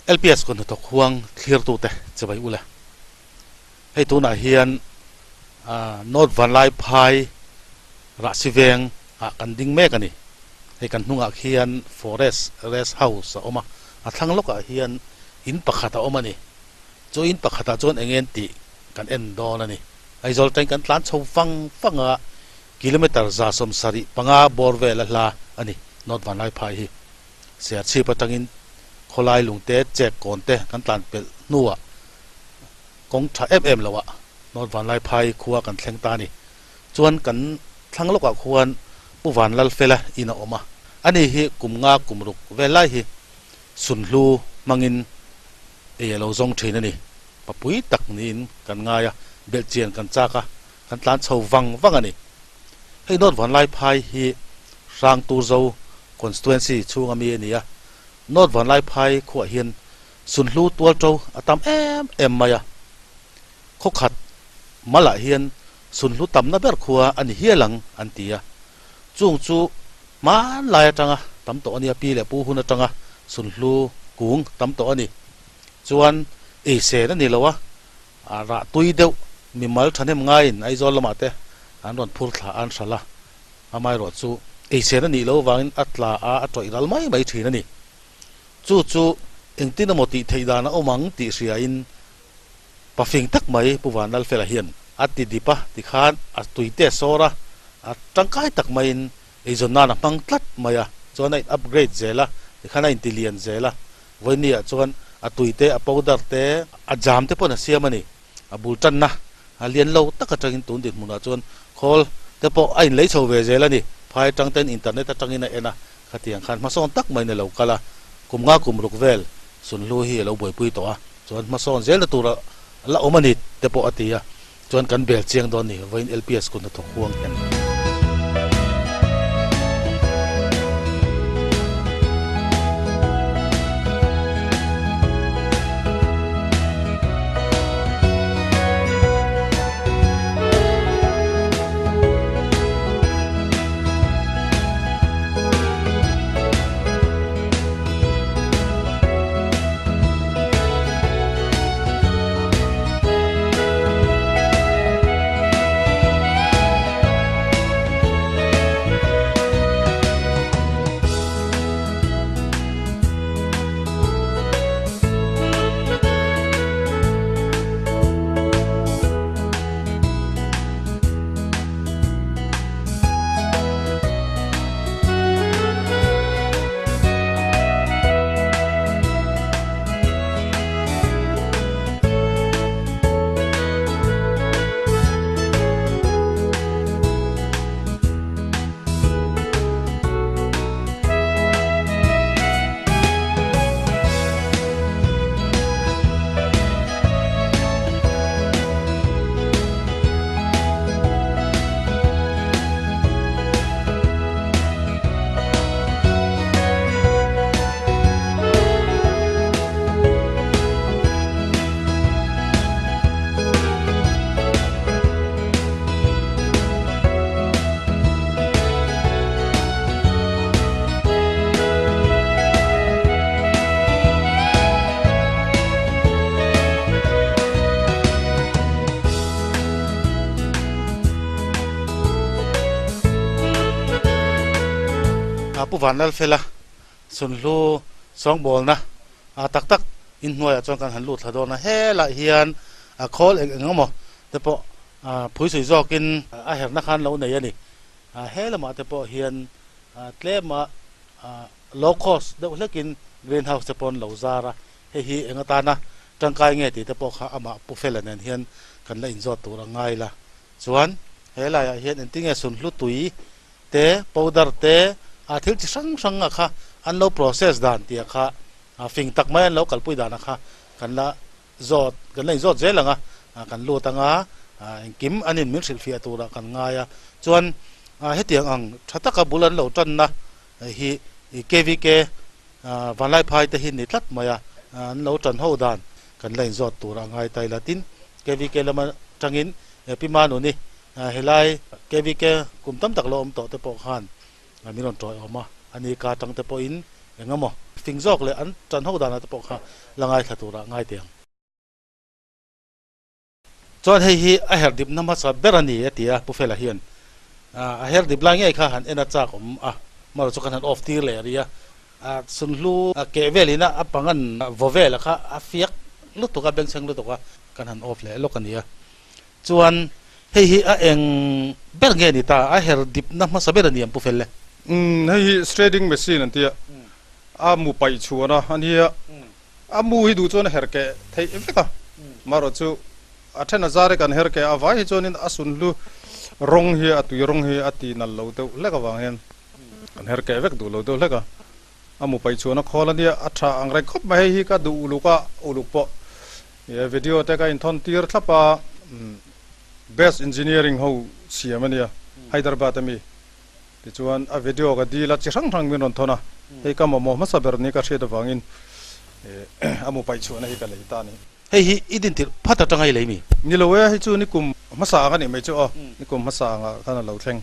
LPS kut hnathawk huang thlirtute chibai ule. Hei tunah hian North Vanlaiphai Rahsi veng ah kan ding mek a ni. Hei kan hnungah khian Forest Rest House a awm a, a thlang lawkah hian in pakhat a awm a ni. Chu in pakhatah chuan eng en tih kan en dawn a ni. Aizawl train kan tlan chho vang vang a, kilometre 75 bawr vel a hla a ni North Vanlaiphai hi. Serchhip atangin khawlai lungte chek kawn te kan tlan pelh hnuah kawng tha em em loah North Vanlaiphai khua kan thleng ta a ni. Chuan kan thlang lawkah khuan Pu Vanlalfela in a awm a, ani hi kum nga kum ruk vel lai hi sunhlu hmangin ei a lo zawng thin a ni. Papui tak niin kan ngai a, belhchian kan chak a, kan tlan chho vang vang a ni. Hei North Vanlaiphai hi Hrangturzo Constituency chhunga mi a ni a, North Vanlaiphai khuah hian sunhlu tualto a tam em em mai a, khawkhat malah hian sunhlu tamna ber khua a ni hial ang an ti a, chung chu hmanlai atanga tam tawh a nia, pi leh pu hun atanga sunhlu kung tam tawh a ni. Chuan eisen a ni lo a, a rah tui deuh mimal thahnem ngaiin Aizawl lamah te an rawn phur thla an hralh a, amaherawh chu eisen a nih loh avangin a tla a, a tawih ral mai mai thin a ni. Chu chu engtin emaw tih theih dan a awm ang tih hriain pafing tak mai Pu Vanlalfela hian a ti dip a, tikhan a tuite a sawr a, a tangkai tak maiin eizawn nan a hmang tlat mai a, chuan a in upgrade zel a, tikhan a inti lian zel a, Vawinia chuan a tui te, a powder te, a jam te pawn a siam a ni. A bul tanna a lian lo tak atangin tun dinhmunah chuan khawl te pawh a inlei chho ve zel a ni. Phai atang ten internet atangin a en a, khatiang khan hmasawn tak maiin a lo kal a. Kum nga kum ruk vel Sunhlu hi a lo buaipui tawh a, chuan hmasawn zelna tur a la awm a ni te pawh a ti a, chuan kan bel chiang dawn ni vawiin LPS kut hnathawk huang hian. Pu Vanlalfela Sunhlu sawngbawlna tak tak inhnuaiah chuan kan han lut thla dawn a, helaiah hian a khawl eng eng emaw te pawh phuisui zawkin a herna khan lo nei a ni. He lamah te pawh hian tlema low cost deuh hlekin green house te pawh an lo zar a, hei hi eng atana tangkai nge tih te pawh kha amah Pu Fela nen hian kan la inzawt tur a ngai la. Chuan helaiah hian engtinge Sunhlu tui te powder te a thil chi hrang hrang a kha an lo process dan tih a kha fing tak mai an lo kalpui dan a kha kan la zawt kan la inzawt zel ang a kan lut ang a engkim an in min hrilhfiah turah kan ngai a chuan hetiang ang tha taka bul an lo tanna hi KVK Vanlaiphai te hi ni tlat mai a an lo tan ho dan kan la inzawt tur a ngai ta ila tin KVK lama tangin Pi Manuni Helai KVK kum tam tak lo awm tawh te pawh khan min rawn tawi awm a, a ni ka tang te pawhin eng emaw fing zawk leh an tan ho danah te pawh kha la ngaithla tura ngai teh ang. Chuan hei hi a her dipna hmasa ber a ni a ti a, Pu Fela hian a her dip lai ngei kha han en a chak awm a, marawh chu kan han off tir leh rih a, sunhlu keh velin a pangan vaw vela kha a fiak lutuk a, bengchheng lutuk a, kan han off leh lawk a ni a. Chuan hei hi a eng ber nge ni ta, a her dipna hmasa ber a ni ang Pu Fel le? Umm, hei hi shredding machine an ti a, a mu paih chhuan a a nia, a mu hi duh chuan a her keh theih vek a, marawh chu a then a zar hi kan her keh a, vai hi chuanin a sunhlu rawng hi a tui rawng hi a ti nal lo deuh hlek avang hian kan her keh vek duh lo deuh hlek a, a mu paih chhuan a khawl a nia, a tha ang reng khawp mai, hei hi ka duh uluk a, uluk pawh Video te ka inthawn tir thlap a, Best Engineering ho siam a nia, Hyderabad ami. Tichuan a video ka dil a, chi hrang hrang min rawn thawn a, hei ka mamawh hmasa ber ni ka hriat avangin a mu paih chhuahna hi ka lei ta a ni. Hei hi i dintir phat atanga i lei mi? Ni lo e, hei chu nikum hmasa ang a nih mai chu aw, nikum hmasa angah khan a lo thleng.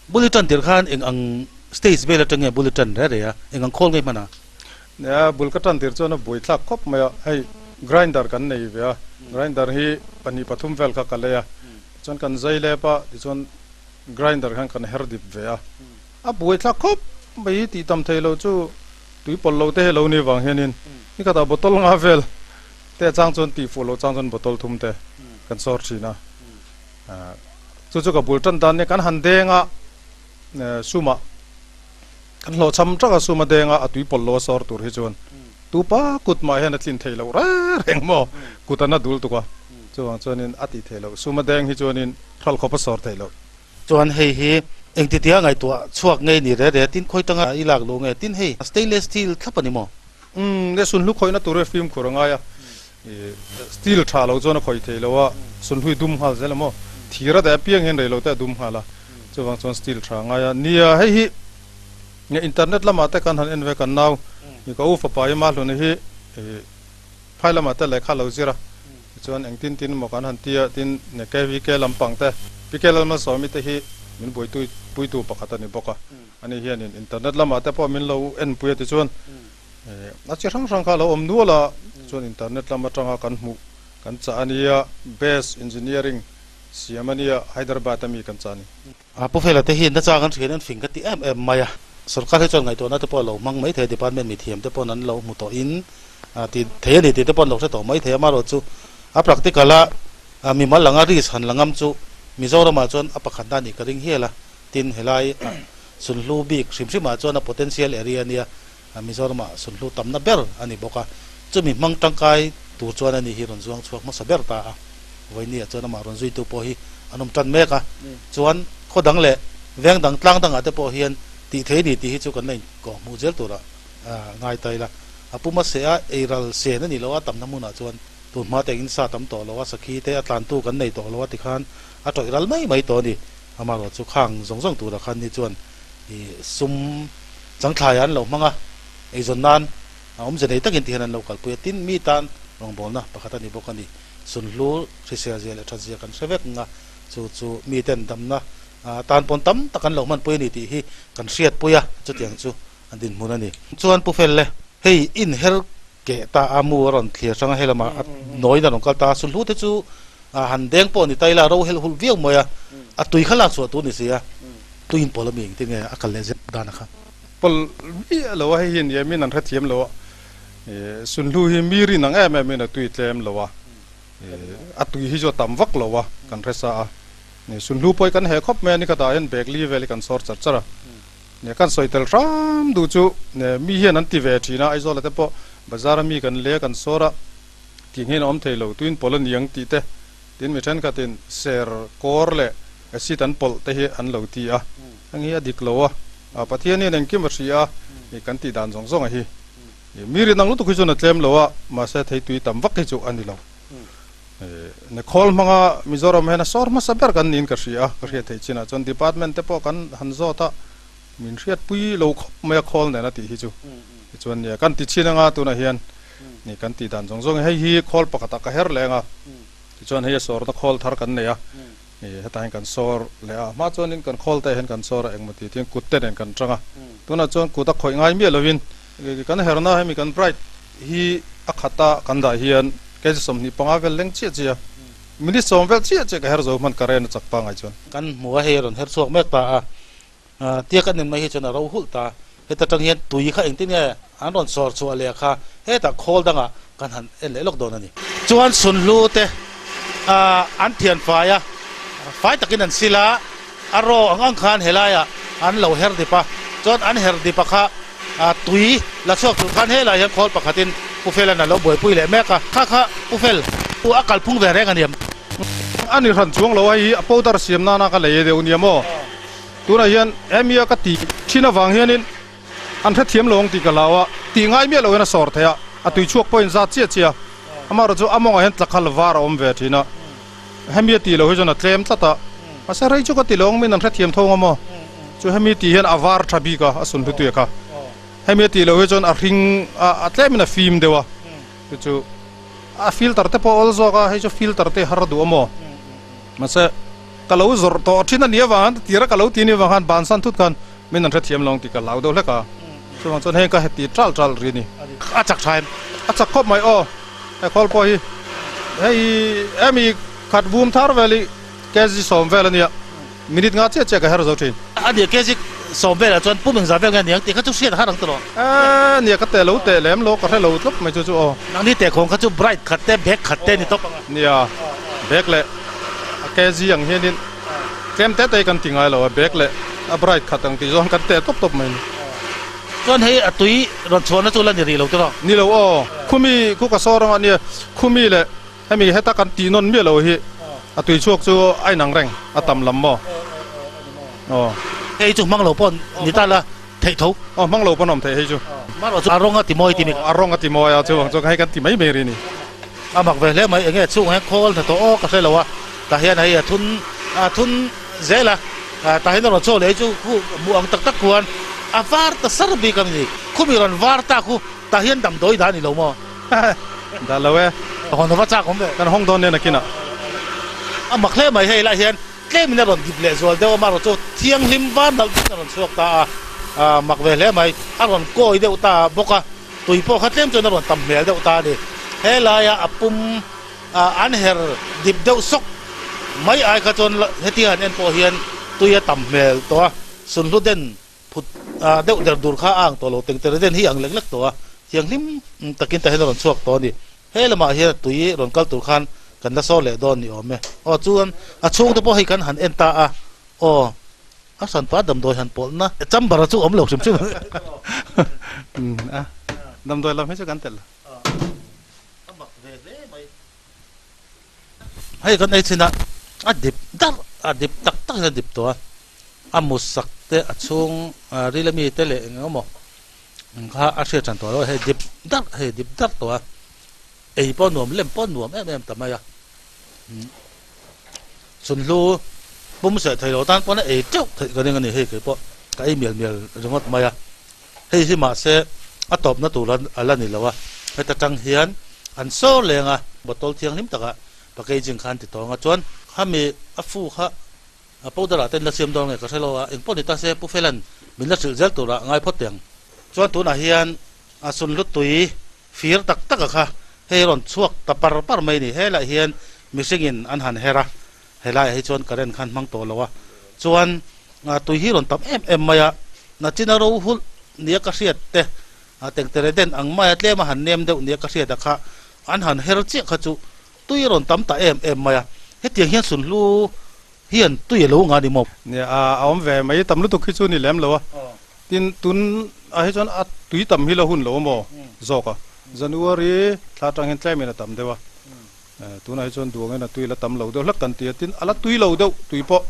Bul i tan tir khan eng ang stage vel atang nge bul i tan reh reh a, eng ang khawl nge hman a? Nia, bul ka tan tir chuan a buaithlak khawp mai a, hei grinder kan nei ve a, grinder hi pahnih pathum vel kha ka lei a, tichuan kan zai lep a, tichuan grinder khan kan her dip ve a, a buaithlak khawp mai hi tih tam thei lo chu tui pawlh lo te hi lo ni vang hianin ni khatah bottle nga vel te chang chuan tih fuh loh chang chuan bottle thum te kan sawr thin a, chu chu ka bul tan dan nia kan han deng a sumah. Kan hlawhchham tak a sum a deng a, a tui pawlh lo a sawr tur hi chuan tupa kut mah hian a tlin theih loh reng reng maw? Kut an a dul tuk a, chuvang chuanin a tih theih loh. Sum a deng hi chuanin hral khawp a sawr theih loh. Chuan hei hi engtitia ngaihtuah chhuak ngei ni re re, tin khawi tanga i lak luh nge? Tin hei stainless steel thlap a ni maw? Umm, le sunhlu khawihna tur hi fimkhur a ngai a, steel tha lo chuan a khawih theih loh a, sunhlui dum nghal zel a maw? Thir a daih apiang hian rei lo te a dum nghal a. Chuvang chuan steel tha ngai a nia. Hei hi nge internet lamah te kan han en ve kan nau i ka u fapa i Mahluna hi phai lamah te lehkha lo zir a tichuan engtin tin emaw kan han ti a tin nge KVK lampang te PK Lalmalsawmi te hi min buaitui puitu pakhat a ni bawk a ani hianin internet lamah te pawh min lo enpui a tichuan a chi hrang hrang kha a lo awm nual a tichuan internet lam atanga kan hmuh kan chah a nia best engineering Siam a nia, Hyderabad a mi kan chah a ni. A Pu Fela te hi nachang an hriat an fing ka ti em em mai a. Sorkar hi chuan ngaihtuahna te pawh a lo hmang mai thei a, department mithiam te paw'n an lo hmu tawhin ti thei a ni tih te pawh an lo hre tawh mai thei a. Amaherawhchu a practical a mimal anga risk han la ngam chu Mizoramah chuan a pakhatna a nih ka ring hial a. Tin, helai sunhlu bik hrim hrimah chuan a potential area a nia, Mizoramah sunhlu tamna ber a ni bawk a, chumi hmang tangkai tur chuan ani hi rawn zuang chhuak hmasa ber ta a, vawinia chuan amah rawn zuitu pawh hi an awm tan mek a, chuan khaw dang leh veng dang tlang dangah te pawh hian tih thei a ni tih hi chu kan la inkawh hmuh zel turah ngai ta ila. A pum a seh a, eiral sen a nih loh a tamna hmunah chuan tun hma te engin sa tam tawh lo a, sakhi te a tlantu kan nei tawh lo a tikhan a tawih ral mai mai tawh a ni. Amaherawhchu chu khang zawng zawng turah khan ni chuan i sum changthlaiah an lo hmang a, eizawn nan a awmze nei takin ti hian an lo kalpui a, tin mi tan rawngbawlna pakhat a ni bawk a ni. Sunhlu hrisel zia leh that zia kan hre vek ang a, chu chu miten damna tan pawn tam tak an lo hmanpui a ni tih hi kan hriatpui a, chutiang chu a dinhmun a ni. Chuan Pu Felle, hei inher keh ta a, mu a rawn thlir hrang a, hei lamah a nawiin a rawn kal ta a, sunhlu te chu han deng pawh ni ta ila ro helh hulh viau mai a, a tui kha lak chhuah tur ni si a, tuiin pawlh ami engtin nge a kal leh zet dan a kha. Pawlh miah lo a, hei hi nia min an hrethiam lo a, sunhlu hi mi rin ang em em in a tui tlem lo a, a tui hi chu a tam vak lo a, kan hre sa a, sunhlu pawh hi kan heh khawp mai a, ni khatah hian bag li vel hi kan sawr char char a. Nia kan sawi tel hram duh chu mi hian an ti ve thin a, Aizawla te pawh bazar a mi kan lei a kan sawr a, tih hian a awm thei lo, tuin pawlh a niang tih te, tin mi thenkhatin ser kawr leh acid an pawlh te hi an lo ti a, heng hi a dik lo a, Pathian hian engkim a hria a, kan tih dan zawng zawng a hi. Mi rin ang lutuk hi chuan a tlem lo a, mahse theitui tam vak hi chu a ni lo. Ne khawl hmanga Mizoram hian a sawr hmasa ber kan niin ka hria a, ka hriat theih chinah chuan department te pawh kan han zawt a, min hriatpui lo khawp mai a khawl nen a tih hi chu. Tichuan nia kan ti chin anga tunah hian ni kan tih dan zawng zawng hi hei hi khawl pakhatah ka her leh anga tichuan hei a sawrna khawl thar kan nei a, hetah hian kan sawr leh a, hma chuanin kan khawl te ah hian kan sawr a engmaw ti tiin kut te nen kan tang a, tunah chuan kut a khawih ngai miah lovin. Kan herna hemi kan bright hi a khata kan dah hian kg 25 vel leng chiah chiah a, minute 10 vel chiah chiah ka her zo hman current a chak pangai chuan. Kan hmu a, hei a rawn her chhuak mek ta a, tia kan en mai hi chuan a ro hulh ta. Heta tang hian tui kha engtin nge an rawn sawr chhuah leh kha hetah khawl dangah kan han en leh lawk dawn a ni. Chuan Sunhlu te an thian fai a, fai takin an sil a, a raw ang ang khan helaiah an lo her dip a, chuan an her dip a kha tui la chhuak tur khan helaiah hian khawl pakhatin Pu Fela'n a lo buaipui leh mek a, kha kha Pu Fel u a kalphung ve reng a niam. A ni hran chuang lo a, hei hi a powder siam nana ka lei deuh nia maw? Tunah hian hemi a ka tih thin avang hianin an hrethiam lo ang tih ka hlau a, tih ngai miah lo hian a sawr thei a, a tui chhuak pawhin zat chiah chiah a, amaherawh chu a mawngah hian tlakhal var a awm ve thin a, hemi a tih loh hi chuan a tlem tlat a, mahse rei chu ka ti lo ang min an hrethiam tho ang maw? Chu hemi tih hian a var tha bik a, a sun hlu tuia kha, hemi a tih loh hi chuan a hring a, a tlemin a fim deuh a, chu chu a filter te pawh a awl zawk a, hei chu filter te har duh a maw? Mahse, ka lo zawrh tawh thin a nih avang khan, tira ka lo ti a nih avang khan bansan thut khan min an hrethiam lo ang tih ka hlau deuh hlek a. Chuvang chuan heng ka heti ṭal ṭal ri a ni. A chak ṭha em? A chak khawp mai aw. He khawl pawh hi hei hemi khat vum thar vel hi kg 10 vel a nia, minute nga chiah chiah ka her zo ṭhin. A nia, kg 10 velah chuan pum engzah vel nge aniang tih kha chu hriat a har ang tawh. E nia, ka teh lo teh lem lo, ka hre lo tlawp mai chu chu aw. Nangni teh khawng kha chu bright khat te, bag khat te ni tawp ang a. Nia, bag leh a kg ang hianin tlem te te kan ti ngai lo a, bag leh a bright khat ang tih zawng kan teh tawp tawp mai ni. Chuan hei a tui rawn chhuahna chu la ni rih lo tiraw? Ni lo aw, khumi khu ka saw rawng a nia, khumi leh hemi heta kan tih nawn miah lo hi a tui chhuak chu a inang reng, a tam lam maw? Aw. Hei chu hmang lo pawh ni ta la theih tho. Aw, hmang lo pawn awm theih hei chu. Marawh chu a rawng a ti mawi ti mi. A rawng a ti mawi a, chuvang chuan hei kan ti mai mai ri ni. A mak ve hle mai, enge chhungah hian khawl hnathawh aw ka hre lo a, tah hian hei a thun a thun zel a, tah hian a rawn chhuak leh hi chu khu hmuh ang tak tak khuan a var ta sar bik a ni, khumi rawn var ta khu tah hian damdawi dah a ni lo maw? Dah lo e. Hawn ava chak awm ve. Kan hawng dawn nen a kinah. A mak hle mai, hei lah hian tlemin a rawn dip leh zual deuh a, amaherawh chu thianghlim var nalh deuhin a rawn chhuak ta a, mak ve hle mai, a rawn kawi deuh ta bawk a. Tui pawh kha tlem chuan a rawn tam hmel deuh ta a ni. He laia a pum an her dip deuh sawk mai ai kha chuan hetiang han en pawh hian tui a tam hmel tawh a, sunhlu den phut deuh der dur kha a ang tawh lo, tengtere den hi a ang lek lek tawh a, thianghlim takin tah hian a rawn chhuak tawh a ni. He lamah hian tui rawn kal tur khan kan la sawr leh dawn ni awm e. Aw chuan a chhungte pawh hei kan han en ta a, aw. A hranpa damdawi han pawlhna chamber chu awm lo hrim hrim. A damdawi lam hi chu kan telh lo. A mak ve hle mai. Hei kan ei chhin a, a dip dar a dip tak tak hian a dip tawh a, a mu sak te a chhung ril ami te leh eng emaw kha a hriat hran tawh lo a, hei dip dar hei dip dar tawh a, ei pawh nuam lem pawh nuam em em ta mai a. Chunhlu pum seh thei lo tan pawn a ei teuh theih ka ring a ni, hei kei pawh ka ei mial mial ringawt mai a, hei hi mahse a tawpna tur a la ni lo a, heta tang hian an sawr leng a, bottle thianghlim takah packaging kha an ti tawng a, chuan khami a fu kha a powder ah te an la siam dawn nge ka hre lo a, engpawh ni ta se Pu Felan min la hrilh zel turah ngai phawt teh ang. Chuan tunah hian a sunhlu tui Fir tak tak a kha hei rawn chhuak ta par par mai ni. Helaiah hian mihringin an han her a, helaiah hi chuan current khan hmang tawh lo a, chuan tui hi rawn tam em em mai a, nachina ro hulh nia ka hriat te, tengtere den ang maia tlema han nem deuh nia ka hriat a kha an han her chiah kha chu tui a rawn tam ta em em mai a, hetiang hian sunhlu hian tui a lo nga ni maw? Nia, a awm ve mai, tam lutuk hi chu ni lem lo a. Tin, tun ah hi chuan a tui tam hi la hun lo maw zawk a, January thla atang hian tlemin a tam deuh a, tunah hi chuan duangin a tui la tam lo deuh hlek kan ti a, tin a la tui lo deuh tui pawh,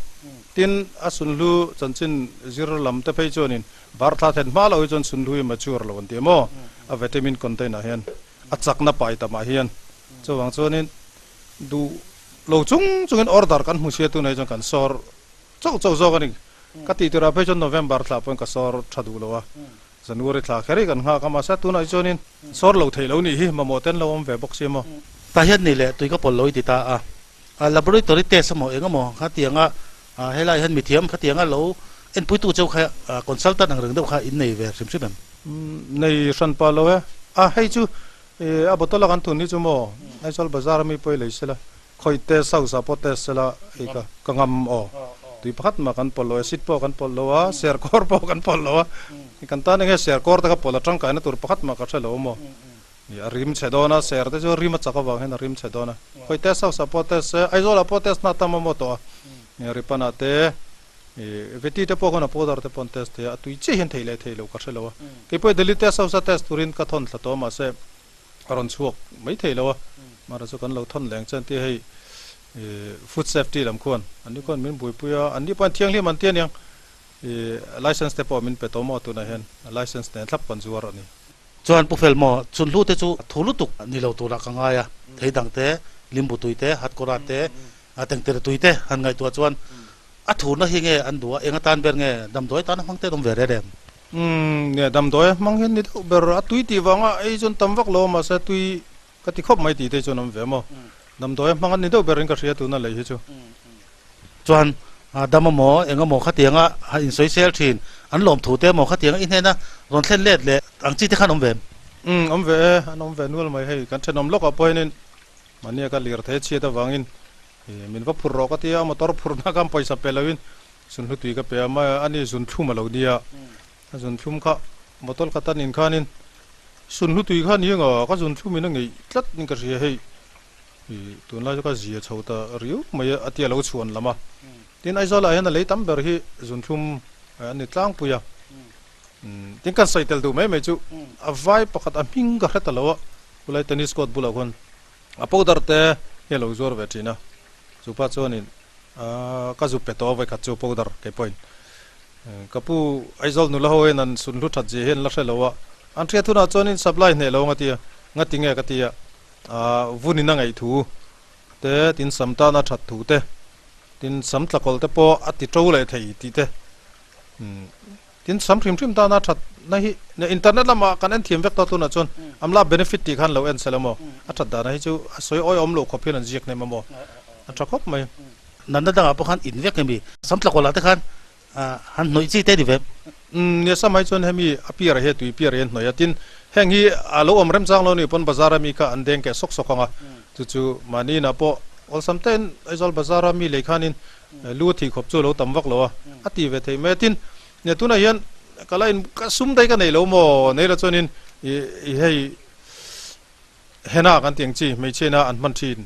tin a sunhlu chanchin zir lam te phei chuanin bar thla thlen hma lo hi chuan sunhlu hi mature lo an ti a maw, a vitamin content ah hian a chakna pai tamah hian chuvang chuanin duh lo chung chungin order kan hmu sia tunah hi chuan kan sawr Chauh chauh zawk a ni. Ka tih turah phei chuan November thla pawhin ka sawr tha duh lo a, January thla kher hi kan nghak a, mahse tunah hi chuanin sawr lo theih lo nih hi mamawh ten lo awm ve bawk si maw. Tah hian ni leh tui ka pawlh lo i ti ta a, laboratory test emaw eng emaw khatianga helai hian mithiam khatianga lo enpuitu cheu kha consultant ang reng deuh kha in nei ve hrim hrim em? Nei hran pah lo e. A hei chu a bottle a kan thun hi chu maw Aizawl bazar ami pawh i lei sela khawih test house ah pawh test sela hei ka ka ngam aw. Tui pakhat mah kan pawlh lo acid pawh kan pawlh lo a serkawr pawh kan pawlh lo a kan tan enge serkawr te kha pawlh a tangkaina tur pakhat mah ka hre lo maw. A rim chhe dawn a ser te chu rim a chak avang hian a rim chhe dawn a khawih test house ah pawh test se Aizawl ah pawh test na tam a maw tawh a Ripana te I veti te pawh khawn a powder te pawh an test thei a, a tui chiah hian theih leh theih loh ka hre lo a. Kei pawh Delhi test house a test turin ka thawn thla tawh a mahse a rawn chhuak mai thei lo a. Mahra chu kan lo thawn leng chuan tia hei i food safety lam khuan an ni khuan min buaipui a, an ni pawh an thianghlim an ti aniang. I license te pawh min pe tawh maw tunah hian license nen thlap kan zuar a ni. Chuan Pu Felmaw, chunhlu te chu thu lutuk ni lo turah ka ngai a, thei dang te, limbu tui te, hatkawra te, A tengtere tui te han ngaihtuah chuan a thurna hi nge an duh a, eng atan ber nge damdawi tan a hmang te an awm ve rel em? Umm, nge damdawi a hmang hian ni deuh ber, a tui tih vanga ei chuan tam vak lo a, mahse tui ka ti khawp mai tih te chuan awm ve maw? Damdawi a hmang an ni deuh berin ka hria tuna lei hi chu. Chuan dam amaw eng amaw khatianga han insawisel thin, an lawm thu te amaw khatianga i hnena rawn thlen let leh ang chi te khan awm ve em? Umm, awm ve e, an awm ve nual mai hei, kan thenawm lawkah pawh hianin Mahnia ka lir thei chhiat avangin min va phur rawh ka ti a, motor phurna khan pawisa pe loin zunhlu tui ka pe a, a ni zunthlum a lo nia, a zunthlum kha motor khat a nin khanin zunhlu tui kha ni anga ka zunthlum in a ngeih tlat in ka hria hei tunlai chu ka zia chho ta riau mai a tia lo chhuan lam a, tin Aizawl ah hian a lei tam ber hi zunthlum a ni tlangpui a, tin kan sawi tel duh mai mai chu a vai pakhat a hming ka hre ta lo a. Khulai tennis court bulah khuan a powder te hi a lo zuar ve thin a, chu pa chuanin aaa ka zu pe tawh a vawikhat chu powder kei pawhin ka pu Aizawl nula ho hian an sunhlu that zia hi an la hre lo a, an hriat hunah chuanin supply hneh lo ang a ti a, ngati nge ka ti a, aaa vunin a ngaih thu te tin sam tana that thu te tin sam tlakawlh te pawh a ti to leh thei tih te umm. Tin, sam hrim hrim tana that na hi internet lamah kan en thiam vek tawh tunah chuan amla benefit tih khan lo en sel emaw a that dana hi chu a sawi awihawm loh khawp hian an ziak hnem emaw a tha khawp mai. Natna dangah pawh khan in vek emi sam tlakawlah te khan han hnawih chi te ni ve. Umm nia sam ai chuan hemi a piar hi a tui piar hi an hnawih a tin heng hi a lo awm remchang lo ni pawn bazar ami kha an deng keh sawk sawk ang a chu chu mahni inah pawh awlsam tein Aizawl bazar ami lei khanin Lu a thih khawp chu a lo tam vak lo a, a ti ve thei mai a. Tin, nia tunah hian ka la in ka sum daih ka nei lo maw? Nei la chuanin i i hei henna kan tih ang chi hmeichhiaina an hman thin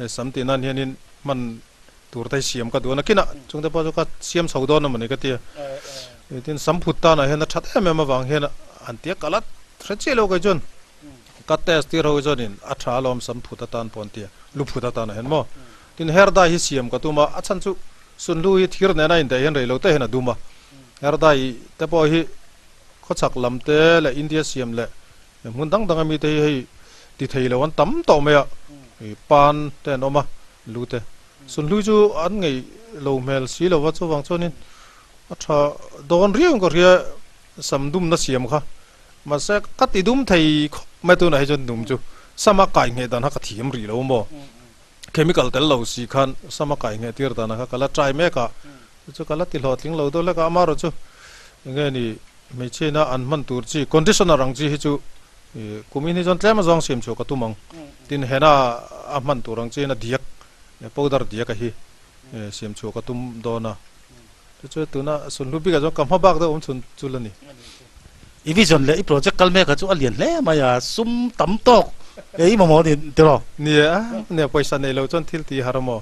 sam tih nan hianin hman tur te hi siam ka duh a. Nakinah chungte pawh chu ka siam chho dawn a mawni ka ti a. Tin, sam phut tanah hian a that em em avang hian an tia ka la hre chiah lo kei chuan. Ka test tir ho hi chuanin a tha alawm sam phut atan pawh an ti a, lu phut atanah hian maw? Tin, hair dye hi siam ka tum a, a chhan chu sunhlu hi thir nena indaih hian rei lo te hian a dum a. Hair dye te pawh hi khawchhak lam te leh India siam leh hmun dang dang ami te hi hei ti thei lo an tam tawh mai a, pan te an awm a, lu te. Sunhlu chu an ngeih lo hmel si lo va, chuvang chuanin a tha dawn riau in ka hria sam dumna siam kha. Mahse, ka ti dum thei khawp mai tunah hi chuan dum chu sama kai ngheh dan kha ka thiam rih lo maw? Chemical tel lo si khan sama kai ngheh tir dan kha ka la try mek a, chu chu ka la ti hlawhtling lo deuh hlek a, amaherawh chu enge ni hmeichhiaina an hman tur chi conditioner ang chi hi chu kumin hi chuan tlem azawng siam chhuah ka tum ang. Tin, henna a hman tur ang chiin a diak powder diak a hi siam chhuah ka tum dawn a. Chu chu tuna sunhlu bikah chuan ka hma bak deuh awm chhun chu la ni. I vision leh i project kal mek kha chu a lian hle mai a, sum tam tawk e i mamawh ni tiraw? Nia, nia pawisa nei lo chuan thil tih har maw?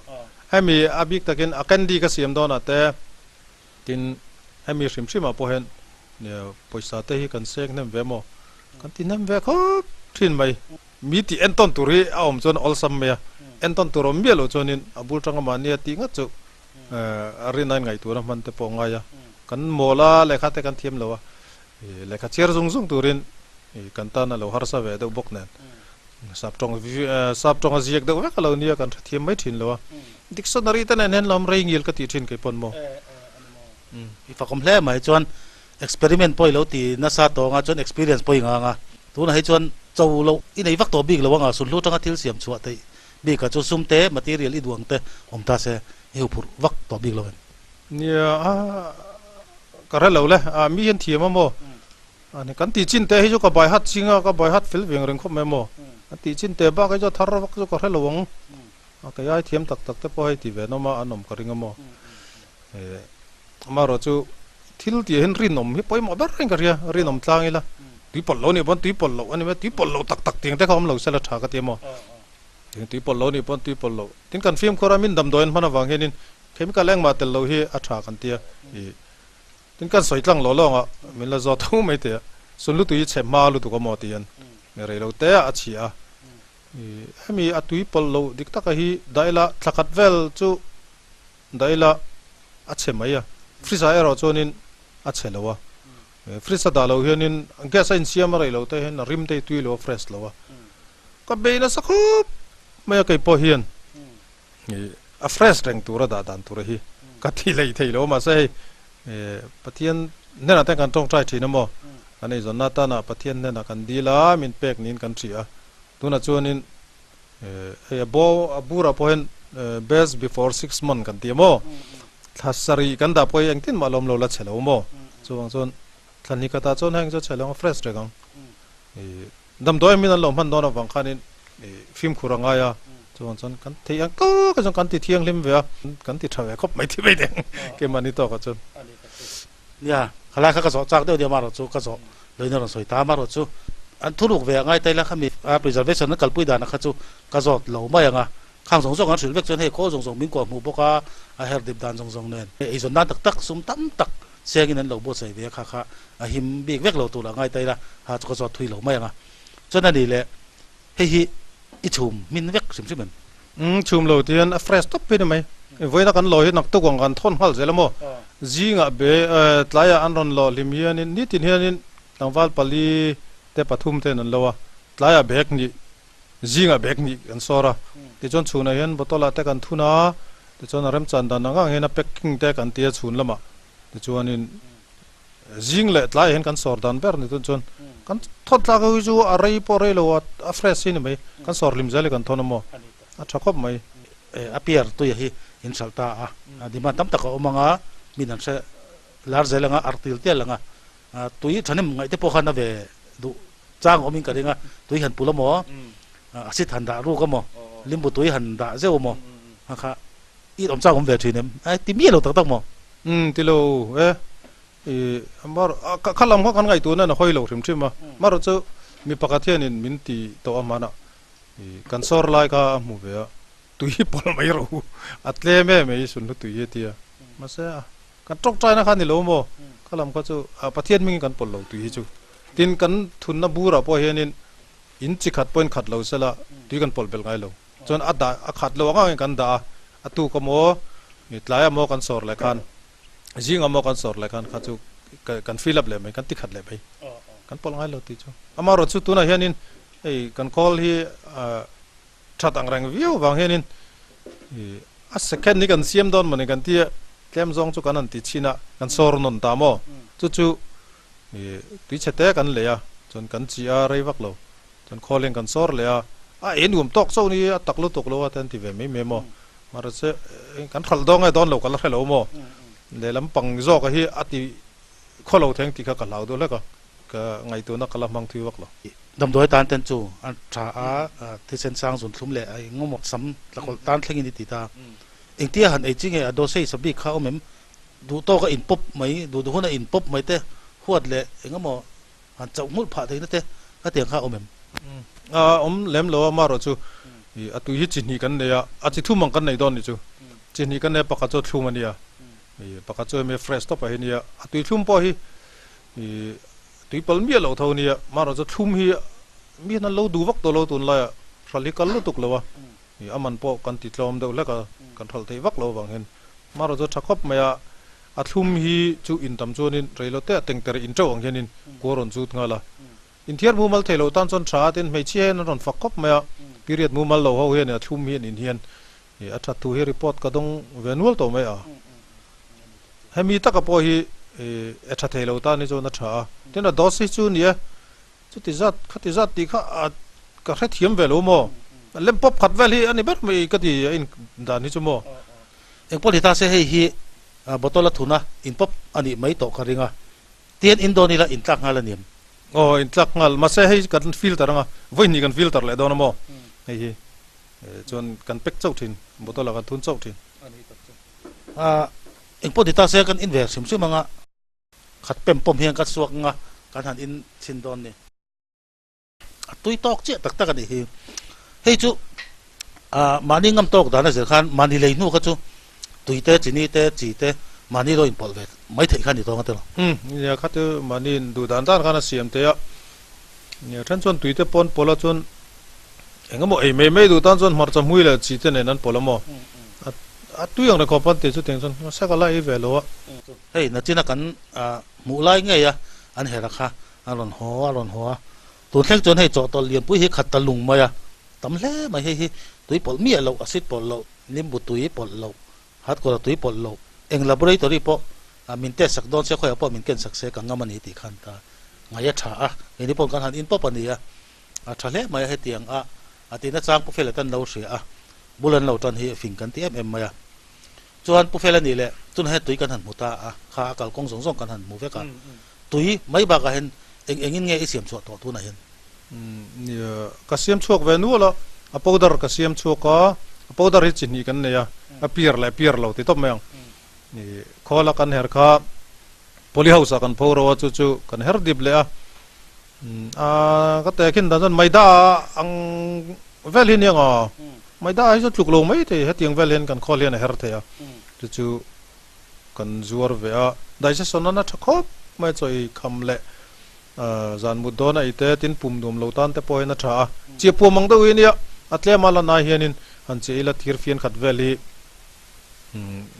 Hemi a bik takin a candy ka siam dawnah te tin hemi hrim hrimah pawh hian nia pawisa te hi kan seng hnem ve maw? Kan ti hnem ve khawp thin mai. Mi tih entawn tur hi a awm chuan awlsam mai a, entawn tur awm miah loh chuanin a bul tanga mahni a tih ngat chu a rin ain ngaihtuahna hman te pawh a ngai a, kan mawl a, lehkha te kan thiam lo a, lehkha chhiar zung zung turin kan tan a lo harsa ve deuh bawk nen sap tawng sap tawng a ziak deuh vek a lo nia kan hrethiam mai thin lo a, dictionary te nen hian lam rei ngil ka tih thin kei pawn maw. I fakawm hle mai chuan experiment pawh i lo ti nasa tawng a chuan experience pawh i ngang a, tunah hi chuan cho loh i nei vak tawh bik lo anga sunhlu atanga thil siam chhuah theih bikah chu sum te material i duh ang te awm ta se i hu phurh vak tawh bik lo em? Nia a ka hre lo le, a mi hian thiam a maw? Ani kan tih chin te hi chu ka bai hat ching a, ka bai hat fel veng reng khawp mai maw. Kan tih chin te bak hi chu a thar vak chu ka hre lo ang. A kei ai thiam tak tak te pawh hei ti ve an awm a, an awm ka ring a maw. Amaherawh chu thil tih ah hian rinawm hi pawimawh ber reng ka hria, rinawm tlang ila tui pawlh lo nih pawn tui pawlh loh a ni mai, tui pawlh loh tak tak tiang te kha awm lo sela tha ka ti a maw. Tiang tui pawlh lo nih pawn tui pawlh loh. Tin kan fimkhur a min damdawi an hman avang hianin chemical engmah tel lo hi a tha kan ti a. Tin kan sawi tlang lawh lawng a, min la zawt tho mai teh a, Sunlu tui chhe hma lutuk a maw ti an rei lo te a chhi a. Hemi a tui pawlh loh dik taka hi dah ila thla khat vel chu dah ila a chhe mai a, fridge ah erawh chuanin a chhe lo a, fridge a dah loh hianin gas a insiam a rei lo te hian a rim te hi tui lo a fresh lo a, ka bei nasa khawp mai a keipawh hian. A fresh reng tura dah dan tura hi ka ti lei thei lo mahse hei Pathian hnenah te kan tawngtai thin a maw kan eizawnna atana Pathian hnenah kan dil a min pek niin kan hria a tunah chuanin hei a bo a burah pawh hian best before 6 month kan ti a maw thla sarih kan dah pawh hi engtin mah lawm lo la chhe lo maw chuvang chuan thla hnih khatah chuan heng chu chhe lo ang fresh reng ang Damdawi min an lo hman dawn avang khanin fimkhur a ngai a, chuvang chuan kan thei ang kal ka chuan kan ti thianghlim ve a, kan ti tha ve khawp mai ti mai deng keimahni tawkah chuan. Nia, khalai kha ka zawh chak deuh deuh amaherawh chu ka zawh loin a rawn sawi ta amaherawh chu an thuruk ve a ngai taila khami preservation an kalpui dana kha chu ka zawt lo mai ang a, khang zawng zawng an hrilh vek chuan hei khawl zawng zawng min kuah hmuh bawk a, a her dip dan zawng zawng nen eizawn nan tak tak sum tam tak Siangin an lo buatsaih ve a kha kha a him bik vek lo tur a ngai ta ila ha chu ka zawt thui lo mai ang a. Chuan a ni le hei hi i chhum hmin vek hrim hrim em? Umm chhum lo ti hian a fresh tawp phei ni mai. Vawiina kan lo hi naktuk ang kan thawn nghal zel a maw? Zingah be tlaiah an rawn lawh hlim hianin nitin hianin tlangval pali te pathum ten an lo a, tlaiah bag hnih zingah bag hnih kan sawr a, tichuan chhunah hian bottle ah te kan thun a, tichuan a remchan dan ang ang hian a packing te kan ti a chhun lamah tichuanin zing leh tlaiah hian kan sawr dan ber ni tun chuan kan thawt tlak ho hi chu a rei pawh rei lo a, a fresh hi ni mai, kan sawr hlim zel hi kan thawn a maw, a tha khawp mai. A piar tuia hi in hralh ta a, demand tam tak a awm ang a, min an hre lar zel ang a, arh til tial ang a, tui thahnem ngaih te pawh khan a ve duh chang awmin ka ring a, tui han pul amaw, acid han dah ruk amaw, limbu tui han dah zeuh amaw, a kha i awm chang awm ve thin em? Ai ti miah lo tak tak maw? Umm ti lo e, i mar kha lam kha kan ngaihtuah nan a hawi lo hrim hrim a, marawh chu mi pakhat hianin min ti tawh a hmanah i kan sawr lai kha a hmu ve a, tui hi pawlh mai rawh u, a tlem em mai sunhlu tui hi a ti a, mahse a kan tawngtaina kha a ni lo maw? Kha lam kha chu Pathian hmingin kan pawlh lo tui hi chu. Tin, kan thunna burah pawh hianin in chi khat pawhin khat lo sela tui kan pawlh belh ngai lo. Chuan a dah a khat lo ang angin kan dah a, a tuk emaw, tlai emaw kan sawr leh khan, zing emaw kan sawr leh khan kha chu kan fill up leh mai, kan ti khat leh mai. Kan pawlh ngai lo tih chu. Amaherawhchu tunah hianin hei kan khawl hi that ang reng viau vang hianin a second hi kan siam dawn mawni kan tia tlem zawng chu kan han ti chhin a, kan sawr nawn ta maw? Chu chu Tui chhe te kan lei a, chuan kan chi a rei vak lo. Chuan khawleng kan sawr leh a, a ei nuam tawk chauh ni, a tak lutuk lo a te an ti ve mai mai maw. Mahse kan hralh dawn nge dawn lo ka la hre lo maw. Lehlam pang zawk a hi a ti khaw lo theng tih kha ka hlau deuh hlek a, ka ngaihtuahna ka la hmang thui vak lo. Damdawi tan ten chu a tha a, thisen sang zun thlum leh a engemaw sam tlakawlh tan thlengin i ti ta. Engtia han ei chi nge a dosage a bik kha awm em? Duh tawka in pawp mai, duh duh huna in pawp mai te, huat leh eng emaw han chauh nghulh phah theihna te ka tiang kha a awm em? A awm lem lo a, marawh chu a tui hi chi hnih kan nei a, a chi thum ang kan nei dawn ni chu. Chi hnih kan nei a, pakhat chu a thlum a nia, pakhat chu hemi fresh tawp ah hi nia, a tui thlum pawh hi tui pal miah loh tho a nia, marawh chu thlum hi mi hian an lo duh vak tawh lo tunlaiah hral hi kal lutuk lo a. A man pawh kan ti tlawm deuh hlek a, kan hralh theih vak lo avang hian marawh chu a tha khawp mai a, a thlum hi chu in tam chuanin reilote a tengter in teuh ang hianin kua rawn zut nghal a, inthiar mumal thei lo tan chuan tha a tin hmeichhia hian an rawn fak khawp mai a, period mumal lo ho hian a thlum hi an in hian a that thu hi report ka dawng ve nual tawh mai a, hemi taka pawh hi e tha thei lo tan hi chuan a tha a, tin a dose hi chu ni e. Chuti zat, khati zat tih kha a ka hrethiam ve lo maw? Lem pawp khat vel hi a ni ber mai ka ti a in dan hi chu maw? Engpawh ni ta se hei hi bottle a thun a, in pawp a nih mai tawh ka ring a. Tian in dawn ila in tlak nghal a niam. Aw in tlak nghal mahse hei kan filter anga vawi hnih kan filter leh dawn a maw hei hi chuan kan pack chauh thin bottle ah kan thun chauh thin. A engpawh ti ta se kan in ve hrim hrim anga khat pem pawm hian ka chhuak anga kan han in chhin dawn ni. A tui tawk chiah tak tak a nih hi. Hei chu mahni ngam tawk dan a zir khan mahni lei hnu kha chu tui te, chini te, chi te mahni lo inpawlh ve mai theih kha a ni tawng a tilo. Umm nia kha chu mahni duh dan dan khan a siam thei a, nia then chuan tui te pawn pawlh a chuan eng emaw ei mai mai duh tan chuan hmarcha hmui leh chi te nen an pawlh a maw a tui ang rekhawp an tih chu tiang chuan sek a la ei ve lo a. Hei nachina kan hmuh lai ngei a an her a kha A rawn haw a rawn haw a. Tun thleng chuan hei chawhtawlh lianpui hi khat ta lung mai a, tam hle mai. Hei hi tui pawlh miah loh, acid pawlh loh, nimbu tui pawlh loh, hatkawla tui pawlh loh, eng laboratory pawh min test sak dawn se, khawiah pawh min ken sak se ka ngam a ni tih khan ta ngaih a tha a. Keini pawh kan han in pawp a ni a, a tha hle mai a hetiang a, a tihna chang Pu Fela tan lo hria a, bul an lo tan hi fing kan ti em em mai a. Chuan Pu Fela nih leh tunah hian tui kan han hmu ta a, kha a kalkawng zawng zawng kan han hmu vek a. Tui mai bakah hian eng engin nge i siam chhuah tawh tunah hian? Nia, ka siam chhuak ve nual a, a powder ka siam chhuak a, a powder hi chi hnih kan nei a, a piar leh piar lo ti tawp mai ang. Ni, khawl a kan her kha poly house ah kan pho ro a, chu chu kan her dip leh a, a ka teh khin dan chuan maida ang vel hi nia nga, maida hi chu tluk lo mai thei, hetiang vel hian kan khawl hian a her thei a, chu chu Kan zuar ve a, digestion a na tha khawp mai a, chaw ei kham leh zan mut dawn a ei te, tin pum nuam lo tan te pawh hian a tha a, chiah puam ang deuh hi ania, a tlem a lan ai hianin han chiah ila thir fian khat vel hi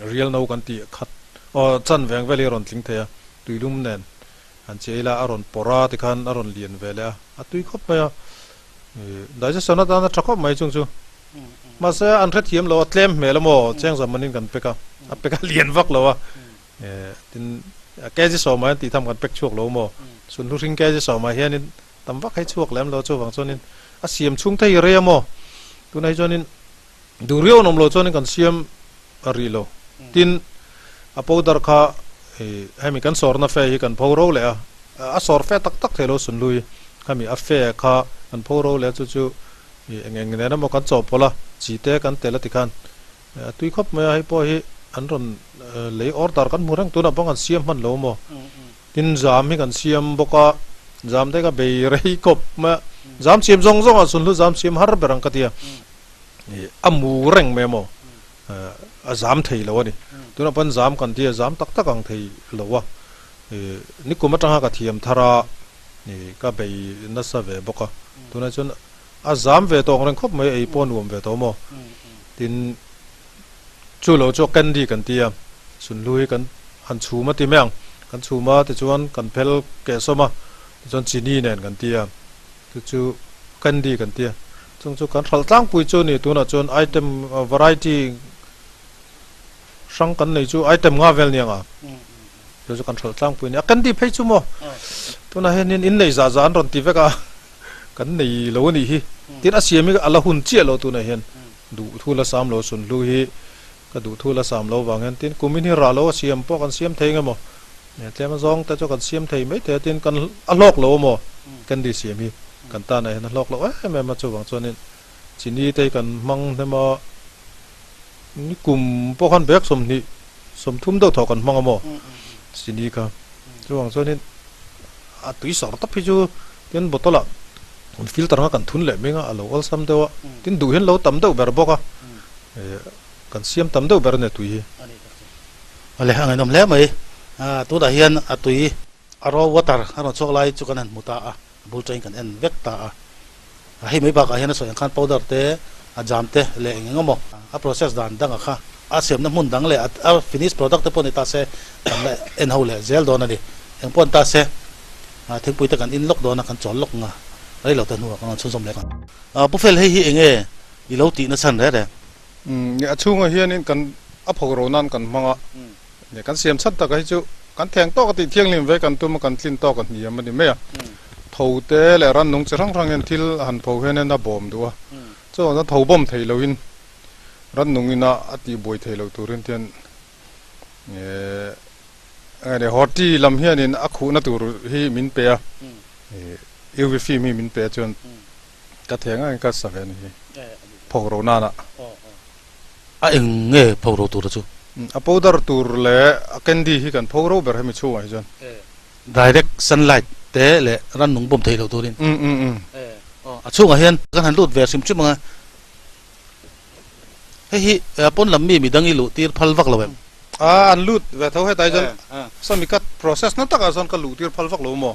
rial no kan tih khat aw chan veng vel hi a rawn tling thei a, tuilum nen han chiah ila a rawn pawrh a tikhan a rawn lian ve leh a, a tui khawp mai a, digestion atan a tha khawp mai chung chu. Mahse an hrethiam lo a, tlem hmel a maw cheng zamanin kan pek a, a pek a lian vak lo a, tin kg sawmah hian tih tham kan pek chhuak lo maw, sunhlu hring kg sawmah hianin tam vak hei chhuak lem lo chuvang chuanin a siam chhung thei rei a maw, tunah hi chuanin duh riau an awm lo chuanin kan siam a rih lo, tin a powder kha hemi kan sawrna fe hi kan pho ro leh a, a sawr fe tak tak thei lo sunhlu hi, khami a fe kha kan pho ro leh a chu chu I eng eng nen emaw kan chawhpawlh a, chi te kan tel a ti khan a tui khawp mai a, hei pawh hi an rawn lei order kan hmu reng tunah pawh kan siam hman lo maw? Tin zam hi kan siam bawk a, zam te kha bei rei khawp mai a, zam siam zawng zawng ah sunhlu zam siam har ber ang ka ti a, i a mu reng mai maw? A zam thei lo a ni, tunah pawh zam kan ti a, zam tak tak ang thei lo a, i nikum atanga ka thiam thar a, i ka bei nasa ve bawk a, tunah chuan A zam ve tawng reng khawp mai, ei pawh nuam ve tawh maw? Tin, chu lo chu candy kan ti a, sunhlu hi kan han chhum a ti mai ang, kan chhum a tichuan kan phel keh sawm a, tichuan chini nen kan ti a, chu chu candy kan ti a, chung chu kan hralh tlangpui chu a ni, tunah chuan item variety hrang kan nei chu item nga vel nia nga, chu chu kan hralh tlangpui a ni, a candy phei chu maw tunah hianin inneih zah zah an rawn ti vek a. Kan nei lo a nih hi. Tin a siam hi a la hun chiah lo tunah hian duh thu la sam lo sunhlu hi ka duh thu la sam lo vang hian tin kumin hi rah lo a siam pawh kan siam thei nge maw tlem a zawng te chu kan siam thei mai thei a tin kan a hlawk lo a maw candy siam hi kan tanah hian a hlawk lo em em a chuvang chuanin chini te hi kan hmang hnem a ni kum pawh khan bag 20 30 deuh thawh kan hmang a maw chini kha chuvang chuanin a tui sawr tawp hi chu Tin bottle ah filter anga kan thun leh hming a, a lo awlsam deuh a, tin duh hian lo tam deuh ber bawk a, kan siam tam deuh ber a nia tui hi. Awle a ngaihnawm hle mai, tunah hian a tui a raw water a rawn chhuak lai chu kan han hmu ta a, a bul tangin kan en vek ta a, hei mai bakah hian a sawi ang khan powder te, a jam te leh eng eng emaw a process dan danga kha a siamna hmun dang leh a finish product te pawh ni ta se kan la en ho leh zel dawn a ni, eng pawh ni ta se. Thingpui te kan in lawk dawn a, kan chawl lawk nga rei lo te hnuah kan rawn chhunzawm leh ang. Pu Fel, hei hi eng nge i lo tih na chhan reh reng? A chhungah hianin kan a pho ro nan kan hmang a, kan siam chhan taka hi chu kan theng tawk a tih thianghlim ve kan tum a, kan tlin tawk a hniam a ni mai a. Tho te leh rannung chi hrang hrang hian thil han pho hian a bawm duh a, chuvang chuan tho bawm thei loin rannung ina a tihbuai thei loh turin tian Horti lam hianin a khuhna tur hi min pe a, UV film hi min pe a chuan ka thei ang angin ka sa ve a ni hi phoro nana. A eng nge phoro tura chu? A powder tur leh a candy hi kan phoro ber hemi chhungah hi chuan. Direct sunlight te leh rannung bawm theih loh turin. A chhungah hian kan han lut ve hrim hrim ang a. Hei hi pawn lam mi midang i luh tir phal vak lo em? A, an lut ve tho hetlai chuan sawmi ka process na takah chuan ka luh tir phal vak lo maw?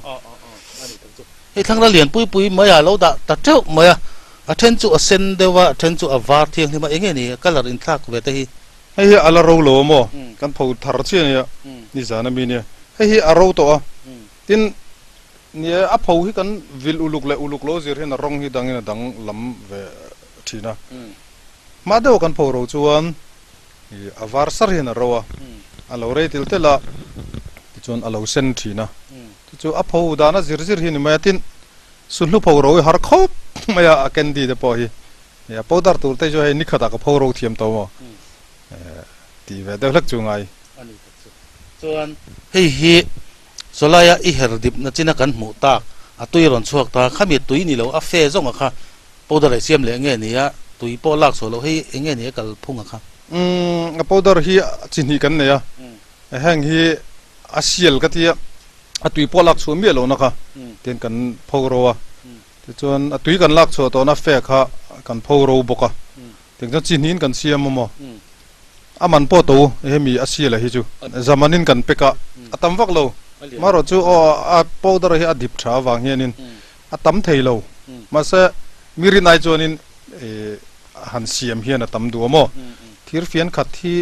Hei thlangra lian pui pui mai a lo dah ta teuh mai a, a then chu a sen deuh a, a then chu a var thianghlim a, enge ni colour inthlak ve te hi? Hei hi a la ro lo a maw? Kan pho thar chiah ania, nizan a mi nia. Hei hi a ro tawh a, tin nia a pho hi kan vil uluk leh uluk lo zir hian a rawng hi dangin a dang lam ve thin a. Hma deuha kan pho ro chuan a var sar hian a ro a, a lo rei tel tel a, tichuan a lo sen thin a. Chu a pho dana zir zir hi ni mai a, tin Sulhnu pho ro hi har khawp mai a, a candy te pawh hi a powder tur te chu hei nikhatah ka pho ro thiam tawh maw tih ve deuh hlek chu ngai. A ni tak chu. Chuan hei hi Chawlaia i her dipna china kan hmuh tak a tui a rawn chhuak ta, khami tui ni lo a fe zawnga kha powder ei siam leh nge ni a, tui pawh lak chhuah loh hei eng nge ni a kal phung a kha? Umm a powder hi chi hnih kan nei a, heng hi a sial ka ti a, a tui pawh lak chhuah miah lohna kha tian kan pho ro a, tichuan a tui kan lak chhuah tawhna fe kha kan pho ro bawk a, tiang chuan chi hnihin kan siam a maw? A man pawh to hemi a sial a hi chu zamanin kan pek a, a tam vak lo. Marawh chu aw a powder hi a dip tha avang hianin a tam thei lo. Mahse mi rinai chuanin han siam hian a tam duh a maw? Thir fian khat hi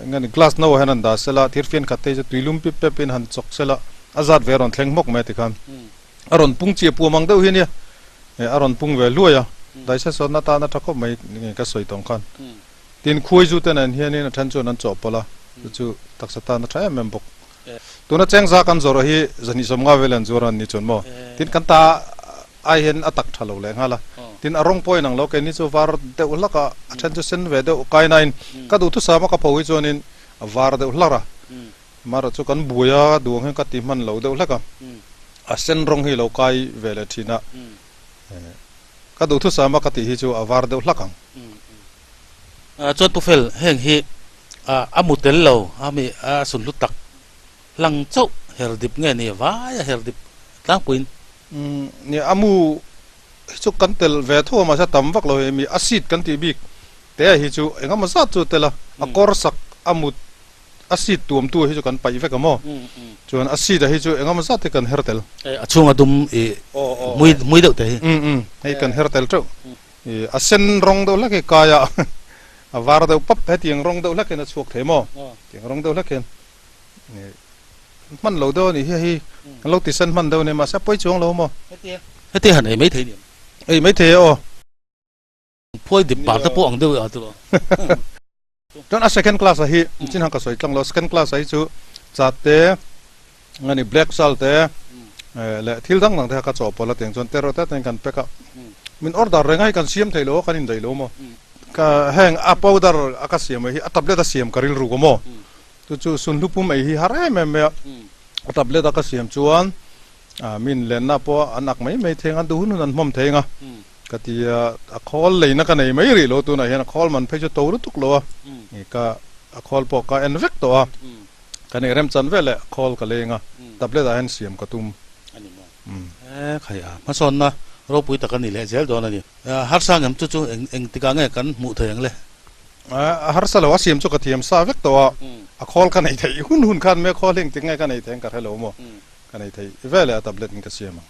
nge ni glass no ah hian han dah sela, thir fian khat te hi chu tuilum pip pep in han chawk sela a zat ve a rawn thleng hmawk mai a tikhan. A rawn pung chiah puam ang deuh hi ania, a rawn pung ve hluai a, daisa sawn atan a tha khawp mai nge ka sawi tawng khan. Tin khuai zu te nen hianin a then chuan an chawhpawlh a, chu chu taksa tan a tha em em bawk. Tuna chengza kan zawrh hi zahnih sawmnga vel an zuar a ni chuan maw? Tin kan ta ai hian a tak tha lo leh nghal a, tin a rawng pawh inang lo, keini chu var deuh hlak a, a then chu sen ve deuh kai nain ka duhthusam a ka pho hi chuanin a var deuh hlar a, Mara chu kan buai a, duang hian ka ti hman lo deuh hlek a, a sen rawng hi lo kai ve leh thin a, ka duhthusam a ka tih hi chu a var deuh hlak ang. Chuan Pu Fel, heng hi a mu tel lo a mi a sun hlu tak hlang chauh her dip nge ni vai a her dip tlangpuiin? Nia, a mu hi chu kan tel ve tho a, mahse tam vak lo hi mi a seed kan tih bik te hi chu engemaw zat chu a tel a, a kawr sak a mut A seat tuamtu hi chu kan paih vek a maw? Chuan a seat a hi chu engemaw zat hi kan her tel. A chhunga dum i hmui hmui deuh te hi. Um um hei kan her tel teuh. I a sen rawng deuh hlek hi kai a, a var deuh pap hetiang rawng deuh hlek hian a chhuak thei maw? Tiang rawng deuh hlek hian i hman lo deuh a nih hi hei kan lo ti sen hman deuh a nia mahse a pawi chuang lo maw? Hetia han ei mai thei ni em? Ei mai thei e aw. Phuai dip par te pawh ang deuh a tilo. Chuan a second class ah hi chin han ka sawi tlang lo, second class ah hi chu chat te ngani black salt te leh thil dang dang te kha ka chawhpawlh a tiang chuan te rawh te te kan pack a, min order reng a hei kan siam thei lo a kan indaih lo maw, ka heng a powder a ka siam mai hi a tablet a siam ka rilru ka maw, chu chu sunhlu pum ei hi har em em mai a, a tablet a ka siam chuan min lenna pawh an ak mai mai thei ang a, duh hun hun an hmawm thei ang a. Ka ti a, a khawl leina ka nei mai rih lo tunah hian a khawl man phei chu to lutuk lo a, ka a khawl pawh ka en vek tawh a, ka nei remchan vel leh khawl ka leng a, tablet ah hian siam ka tum. A ni maw? E khai a, hmasawnna ropui tak a ni leh zel dawn a ni. Harsa ngem chu chu eng eng tikah nge kan hmuh thei ang le? A harsa lo, a siam chu ka thiam sa vek tawh a, a khawl ka nei theih hun hun khan me khawl hi engtik nge ka nei thei ang ka hre lo maw? Ka nei thei vel leh a tablet in ka siam ang.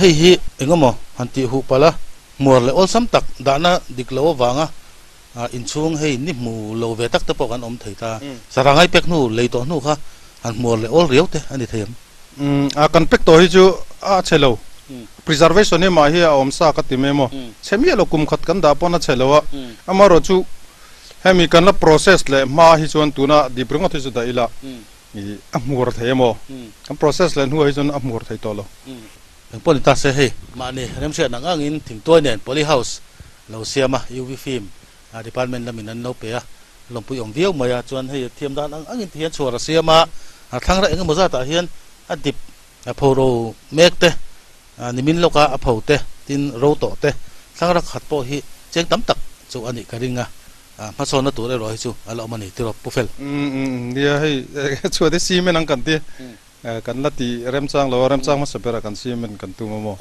Hei hi engemaw han tih huh palh a, hmuar leh awlsam tak dahna dik lo avanga inchhung hei ni hmu lo ve tak te pawh kan awm thei ta. Sarah ngai pek hnu, lei tawh hnu kha han hmuar leh awl riau te a ni thei ang. A kan pek tawh hi chu a chhe lo. Preservation hi mah hi a awm sa ka ti mai maw. Chhe miah lo kum khat kan dah pawn a chhe lo a. Amaherawhchu hemi kan la process leh hma hi chuan tuna dip ringawt hi chu dah ila. I a hmur thei emaw? Kan process leh hnuah hi chuan a hmur thei tawh lo. Eng pawh ni ta se hei, mahni remhriat ang angin thingtuai nen poly house lo siam a, UV film department lamin an lo pe a, lawmpui awm viau mai a, chuan hei thiam dan ang angin ti hian chhuar a siam a, a thlangra eng emaw zatah hian a dip A pho ro mek te, nimin lawka a pho te, tin ro tawh te, thlangra khat pawh hi cheng tam tak chu a nih ka ring a, hmasawnna tur erawh hi chu a la awm a ni tiraw Pu Fel. Nia hei chhuat hi cement ang kan ti, kan la ti remchang lo a, remchang hmasa berah kan cement kan tum a maw?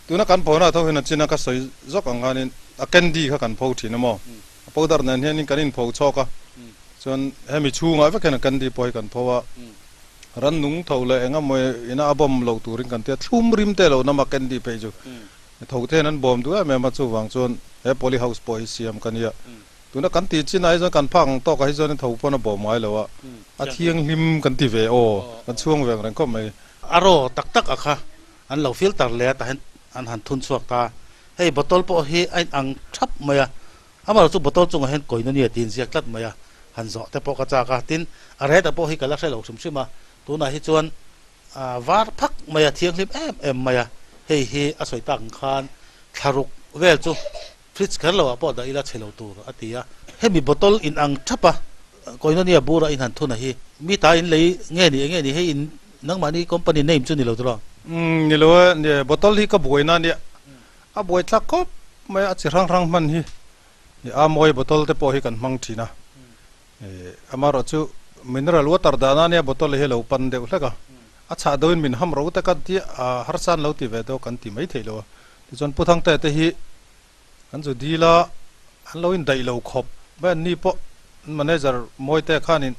Tuna kan phona tho hian a chin a ka sawi zawk ang khanin a candy kha kan pho thin a maw? A powder nen hianin kan inpho chhawk a, chuan hemi chhungah vek hian a candy pawh hi kan pho a. Rannung tho leh eng emaw ina a bawm lo turin kan ti a, thlum rim te lo nama candy phei chu tho te hian an bawm duh em em a, chuvang chuan he poly house pawh hi siam ka nia. Tuna kan tih chinah hi chuan kan phak ang tawkah hi chuan tho pawn a bawm ngai lo a, a thianghlim kan ti ve aw, kan chhuang ve ang reng khawp mai. A raw tak tak a kha an lo filter leh a tah hian an han thun chhuak ta. Hei bottle pawh hi a inang thap mai a, Amaherawhchu chu bottle chungah hian koina nia tiin ziak tlat mai a, han zawh te pawh ka chak a, tin a reta pawh hi ka la hre lo hrim hrim a, tunah hi chuan var phak mai a, thianghlim em em mai a, hei hi a sawi tak ang khan thlaruk vel chu fridge kher loah pawh dah ila chhe lo tur a ti a, hemi bottle in ang thap a, koina nia bura in han thun a hi mi ta in lei nge ni enge ni hei in nangmahni company name chu ni lo tiraw? Umm ni lo e, bottle hi ka buaina nia, A buai tlak khawp mai a, chi hrang hrang hman hi a mawi bottle te pawh hi kan hmang thin a, amaherawh chu mineral water dahna ania bottle hi a lo pan deuh hlek a, a chhah deuhin min ham ro te kan ti a, harsa an lo ti ve deuh kan ti mai theih lo a, tichuan Pu Thangte te hi kan zu dil a, an lo indaih lo khawp mai an ni pawh an manager Mawite khanin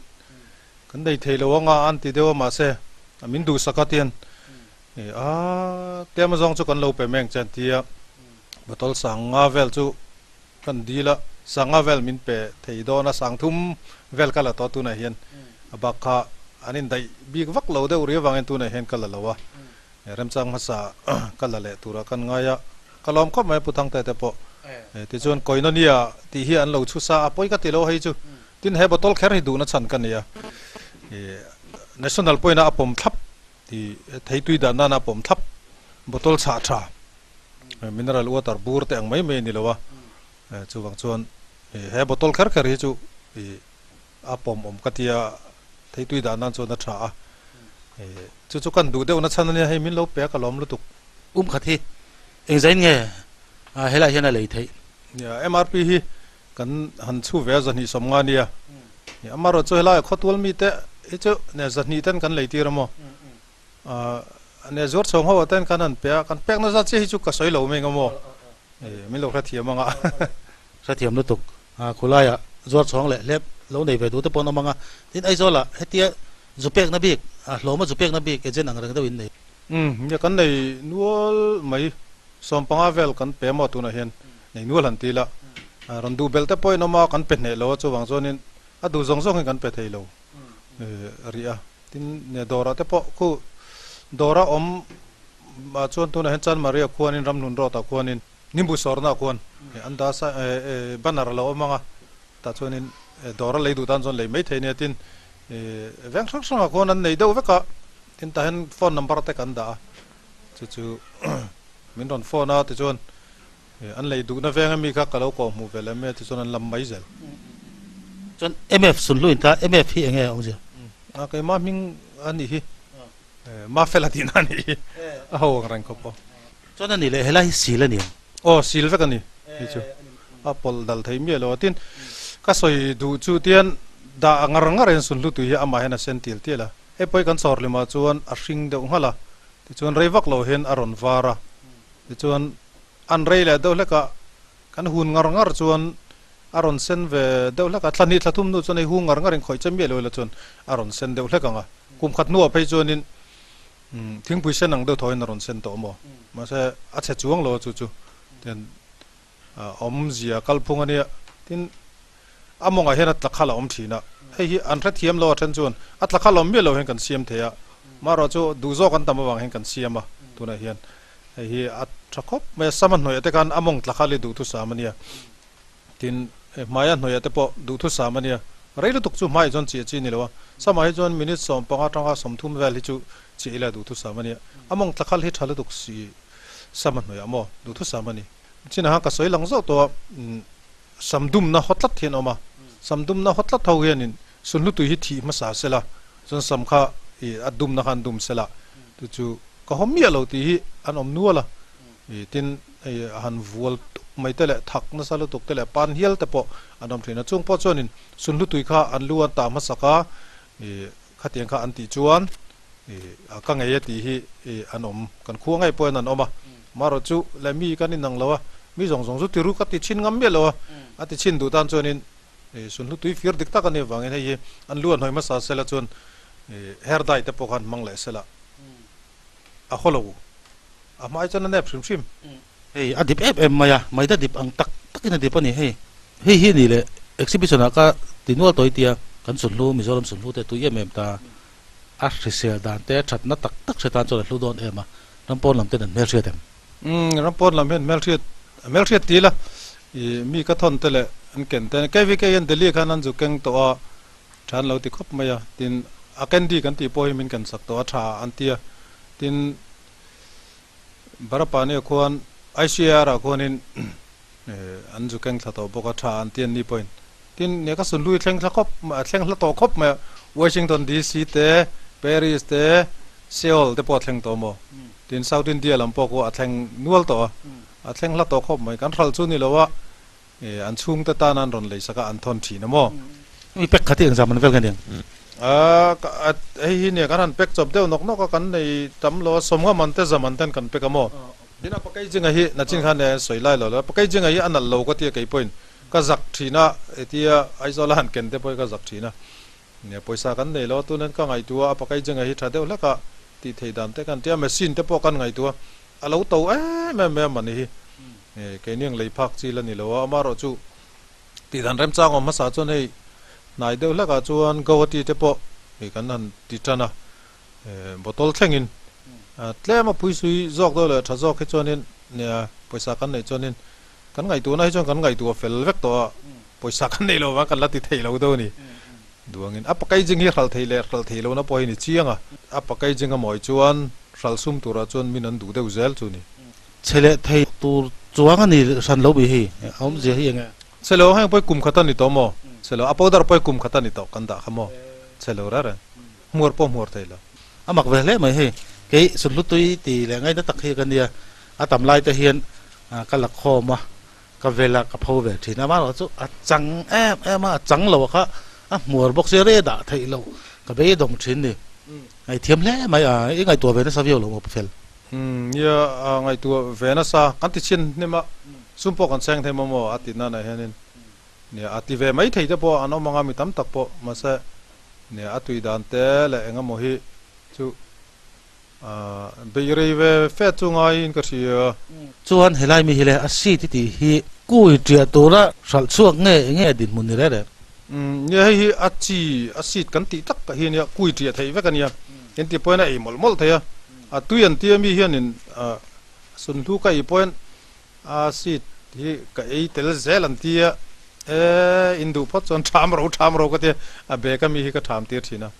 kan nei thei lo anga an ti deuh a mahse min duhsak a tian A tlem azawng chu kan lo pe meng che an ti a, bottle sanga vel chu kan dil a, sanga vel min pe thei dawn a, sang thum vel ka la tawh tunah hian a bak kha an indaih bik vak lo deuh ri avangin tunah hian ka la lo a, remchang hmasa ka la leh turah kan ngai a, ka lawm khawp mai Pu Thangte te pawh tichuan Koinonia tih hi an lo chhusa a, pawi ka ti lo hei chu, tin he bottle kher hi duhna chhan ka ni a, National pawhin a pawm thlap. Ti theitui dan nana pawm thlap bottle chhah tha mineral water bur te ang mai mai a ni lo a, chuvang chuan he bottle kher kher hi chu a pawm awm ka tia theitui dan nan chuan a tha a, chu chu kan duh deuh na chhan a nia hei min lo pe a ka lawm lutuk. Um khat hi engzain nge helaiah hian a lei theih? Nia MRP hi Kan han chhu ve a 250 nia. Amaherawh chu helaiah khawtual mite hi chu ne 200 ten kan lei tir a maw? Ne zuar chhawng ho ah ten kan han pe a, kan pek nasa chiah hi chu ka sawi lo mai eng maw? Min lo hrethiam ang a. Hrethiam lutuk. Khulaiah zuar chhawng leh hlep lo nei ve duh te pawh an awm ang a. Tin Aizawlah hetia zu pekna bik, hlawma zu pekna bik agent ang reng deuh in nei. Umm, nia kan nei nual mai, 15 vel kan pe maw tunah hian nei nual han ti la, rawn duh belh te pawhin awm a, kan pe hneh lo a, chuvang chuanin a duh zawng zawng hi kan pe thei lo rih a, tin ne dawrah te pawh khu dawra awm ah chuan tunah hian Chanmaria khuanin Ramhlun Road ah khuanin Nimbu sawrna ah khuan an dah sa banner a lo awm ang a, tah chuanin dawra lei duh tan chuan lei mai thei a nia, tin veng hrang hrangah khuan an nei deuh vek a. Tin tah hian phone number te kan dah a, chu chu min rawn phone a tichuan an lei duhna veng ami kha ka lo kawh hmuh ve leh mai a tichuan an lam mai zel. Chuan MF Sunhlu in ta MF hi enge a awmzia? A keimah hming a nih hi, Mafela tihna a nih hi, a ho ang reng khawp aw. Chuan a nih leh helai hi sil a ni ang? Aw sil vek a ni hei chu, a pawlh dal thei miah lo a, tin ka sawi duh chu tian dah ngar ngar in Sunhlu tui hi amah hian a sen tial tial a. Hei pawh hi kan chawr hlimah chuan a hring deuh nghalh a, tichuan rei vak lo hian a rawn var a, tichuan an rei leh deuh hlek a, kan hun ngar ngar chuan a rawn sen ve deuh hlek a, thla hnih thla thum hnu chuan hei hung ngar ngar in khawih che miah lo ila chuan a rawn sen deuh hlek ang a, kum khat hnuah phei chuanin thingpui sen ang deuh thaw in a rawn sen tawh maw, mahse a chhe chuang lo a chu chu tian awmzia kalphung a nia, tin a mawngah hian a tla khalh a awm thin a, hei hi an hrethiam lo a then chuan a tla khalh awm miah lo hian kan siam thei a, marawh chu duh zawk an tam avang hian kan siam a, tunah hian hei hi a tha khawp mai a, sama hnuaiah te khan a mawng tla khalh hi duhthusam a nia, tin hmaia hnuaiah te pawh duhthusam a nia, rei lutuk chu hmaiah chuan chiah chi a ni lo a, samah hi chuan minute 15 atanga 30 vel hi chu chiah ila duhthusam a nia, a mawng tla khalh hi tha lutuk si sama hnuaiah maw duhthusam a ni. Chinah khan ka sawi lang zauh tawh a, sam dumna haw tlat hian a awm a, sam dumna haw tlat ho hianin sunhlu tui hi thih hmasa sela, chuan sam kha ih a dumna khan dum sela, chu chu. ka haw miah lo tih hi an awm nual a, tin hei han vual tuk mai te leh thak nasa lutuk te leh pan hial te pawh an awm thin a, chung pawh chuanin sunhlu tui kha an lu an tah hmasak a, khatiang kha an tih chuan ka ngei a tih hi an awm, kan khua ngei pawhin an awm a, marawh chu leh mi kan inang lo a, mi zawng zawng chu tiru ka ti chhin ngam miah lo a, a ti chhin duh tan chuanin sunhlu tui fir dik tak a nih avangin hei hi an lu an hawi hmasa sela chuan hair dye te pawh khan hmang leh sela a haw lo, a hmai chuan a nep hrim hrim. Hei a dip em em mai a, maida dip ang tak takin a dip a ni hei. Hei hi ni leh exhibition ah ka ti nual tawh i tia, kan sunhlu Mizoram sunhlu te tui em em ta, a hrisel dan te thatna tak tak hre tan chuan a hlu dawn em a, rampawn lam ten an hmelhriat em? Umm rampawn lam hian hmelhriat hmelhriat ti ila i mi ka thawn te leh an ken te KVK hian Delhi khan an zu keng tawh a, tha an lo ti khawp mai a, tin a candy kan tih pawh hi min ken sak tawh a tha an ti a, tin Barapani-ah khuan ICAR-ah khuanin an zu keng thla tawh bawk a, tha an ti an ni pawhin. Tin, nia ka sunhlui thleng thla khawp mai, thleng hla tawh khawp mai a, Washington DC te, Paris te, Seoul te pawh a thleng tawh maw? Tin, South India lam pawh khu a thleng nual tawh a, a thleng hla tawh khawp mai. Kan hralh chu ni lo a, an chhungte tan an rawn lei sak a, an thawn thin a maw? Mi pek khat hi engzam an vel nge niang? Hei hi nia kan han pek chawp deuh nawk nawk a, kan nei tam lo a, sawmnga man te zaman ten kan pek a maw? Tin a packaging a hi nachin khan nia sawi lai lo lo, packaging a hi a nalh lo ka ti a kei pawhin ka zak thin a, hetia Aizawl a han ken te pawh hi ka zak thin a, nia pawisa kan nei lo a, tunin ka ngaihtuah a, a packaging a hi tha deuh hlek a tih theih dan te kan tia, machine te pawh kan ngaihtuah a, a lo to em em em a ni hi, keini ang lei phak chi la ni lo a, amaherawh chu tih dan remchang awm hmasa chuan hei hnai deuh hlek ah chuan Guwahati te pawh hei kan han ti tan a, bottle thlengin tlem a phuisui zawk deuh leh tha zawk hi chuanin nia pawisa kan neih chuanin kan ngaihtuahna hi chuan kan ngaihtuah fel vek tawh a, pawisa kan neih loh vang kan la ti thei lo deuh a ni. Duangin a packaging hi hralh thei leh hralh thei lohna pawh hi ni chiang a, a packaging a mawi chuan hralh sum turah chuan min an duh deuh zel chu ni. Chhe leh thei tur chuang a ni hran lo bih hi a awmzia hi enge? Chhe lo heng pawi kum khat a ni tawh maw? Chhe lo a powder pawi kum khat a ni tawh kan dah kha maw? Chhe lo reng reng. Hmuar pawh hmuar thei lo. A mak ve hle mai hei. Kei sunhlu tui ti leh ngaina tak hi ka nia. A tam lai te hian ka la khawm a, ka vel a, ka pho ve thin a. Amaherawh chu a chang em em a, a chang lo a kha a hmuar bawk sia rei dah theih loh ka beidawng thin ni. Ngaihthiam hle mai a, i ngaihtuah ve nasa viau lo maw Pu Fel? Umm nia ngaihtuah ve nasa kan ti chhin hnem a, sum pawh kan cheng thei maw maw a ti nana hianin nia a ti ve mai thei te pawh an awm ang a mi tam tak pawh mahse nia a tui dan te leh eng emaw hi chu bei rei ve fe chu ngaiin ka hria. Chuan helai mi hi le a seat i tih hi kui ṭiah tura hralh chhuak nge enge dinhmun ni reng reng? Umm nia hei hi a chi a seat kan tih tak hi ania kui ṭiah theih vek ania in ti pawhin a ei mawlh mawlh thei a. A tui an tia mi hianin sunhlu ka ei pawhin a seed hi ka ei tel zel an tia e in duh phawt chuan tham ro tham ro ka tia a bag a mi hi ka tham tir thin a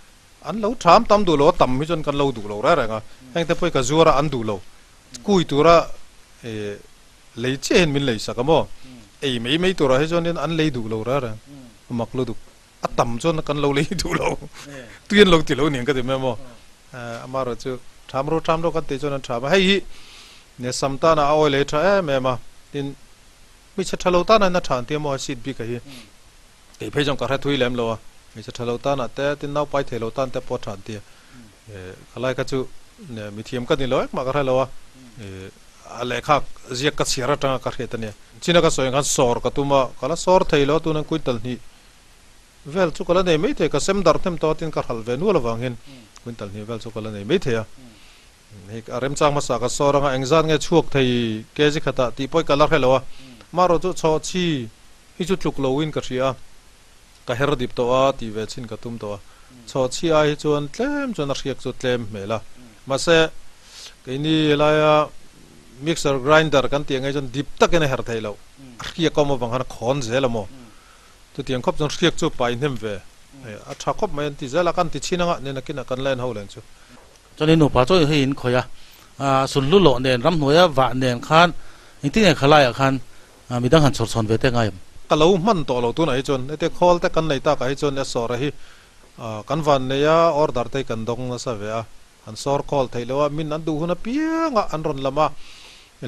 an lo tham tam duh lo a tam hi chuan kan lo duh lo reng reng a heng te pawh hi ka zuar a an duh lo kui tura lei chiah hian min lei sak a maw ei mai mai turah hi chuanin an lei duh lo reng reng a mak lutuk. A tam chuan kan lo lei duh lo, tui an lo ti lo aniang ka ti mai maw. Amaherawh chu tham ro tham ro kan tih chuan an tham a, hei hi nia sam tana a oil ei tha em em a, tin hmeichhe tha lo tana in a tha an ti a maw a seat bik a hi, kei phei chuan ka hre thui lem lo a, hmeichhe tha lo tana te tin naupai thei lo tan te pawh a tha an ti a, khalai kha chu mithiam ka ni lo engmah ka hre lo a, A lehkha ziak ka chhiar atanga ka hriat a nia. China ka sawi ang khan sawr ka tum a, ka la sawr thei lo a, tunan quintal hnih vel chu ka la nei mai thei, ka sem darh hnem tawh a tin ka hralh ve nual avang hian quintal hnih vel chu ka la nei mai thei a. Hei a remchang hmasa ka sawr anga engzat nge chhuak thei kg khatah tih pawh ka la hre lo a, amaherawh chu chhawh chi hi chu tluk loin ka hria a, ka her dip tawh a tih ve chin ka tum tawh a, chhawh chi ai hi chuan tlem chuan a hriak chu tlem hmel a, mahse Keini helaia mixer grinder kan tih ang hi chuan dip takin a herh theih loh. A hriak a awm avang khan a khawn zel a maw? Chutiang khawp chuan hriak chu pai hnem ve. A tha khawp mai an ti zel a, kan ti chhin anga nen nakinah kan la en ho leng chu. Chuan i nupa chu hei in khawih a, sunhlu lawh nen ramhnuaia vah nen khan engtin nge khalaiah khan midang han chhawr chhawn ve te ngai em? Ka lo hman tawh lo tunah hi chuan heti khawl te kan nei takah hi chuan a sawra hi kan van nei a, order te hi kan dawng nasa ve a. An sawr khawl theih lo a, min an duh hun apiangah an rawn lam a,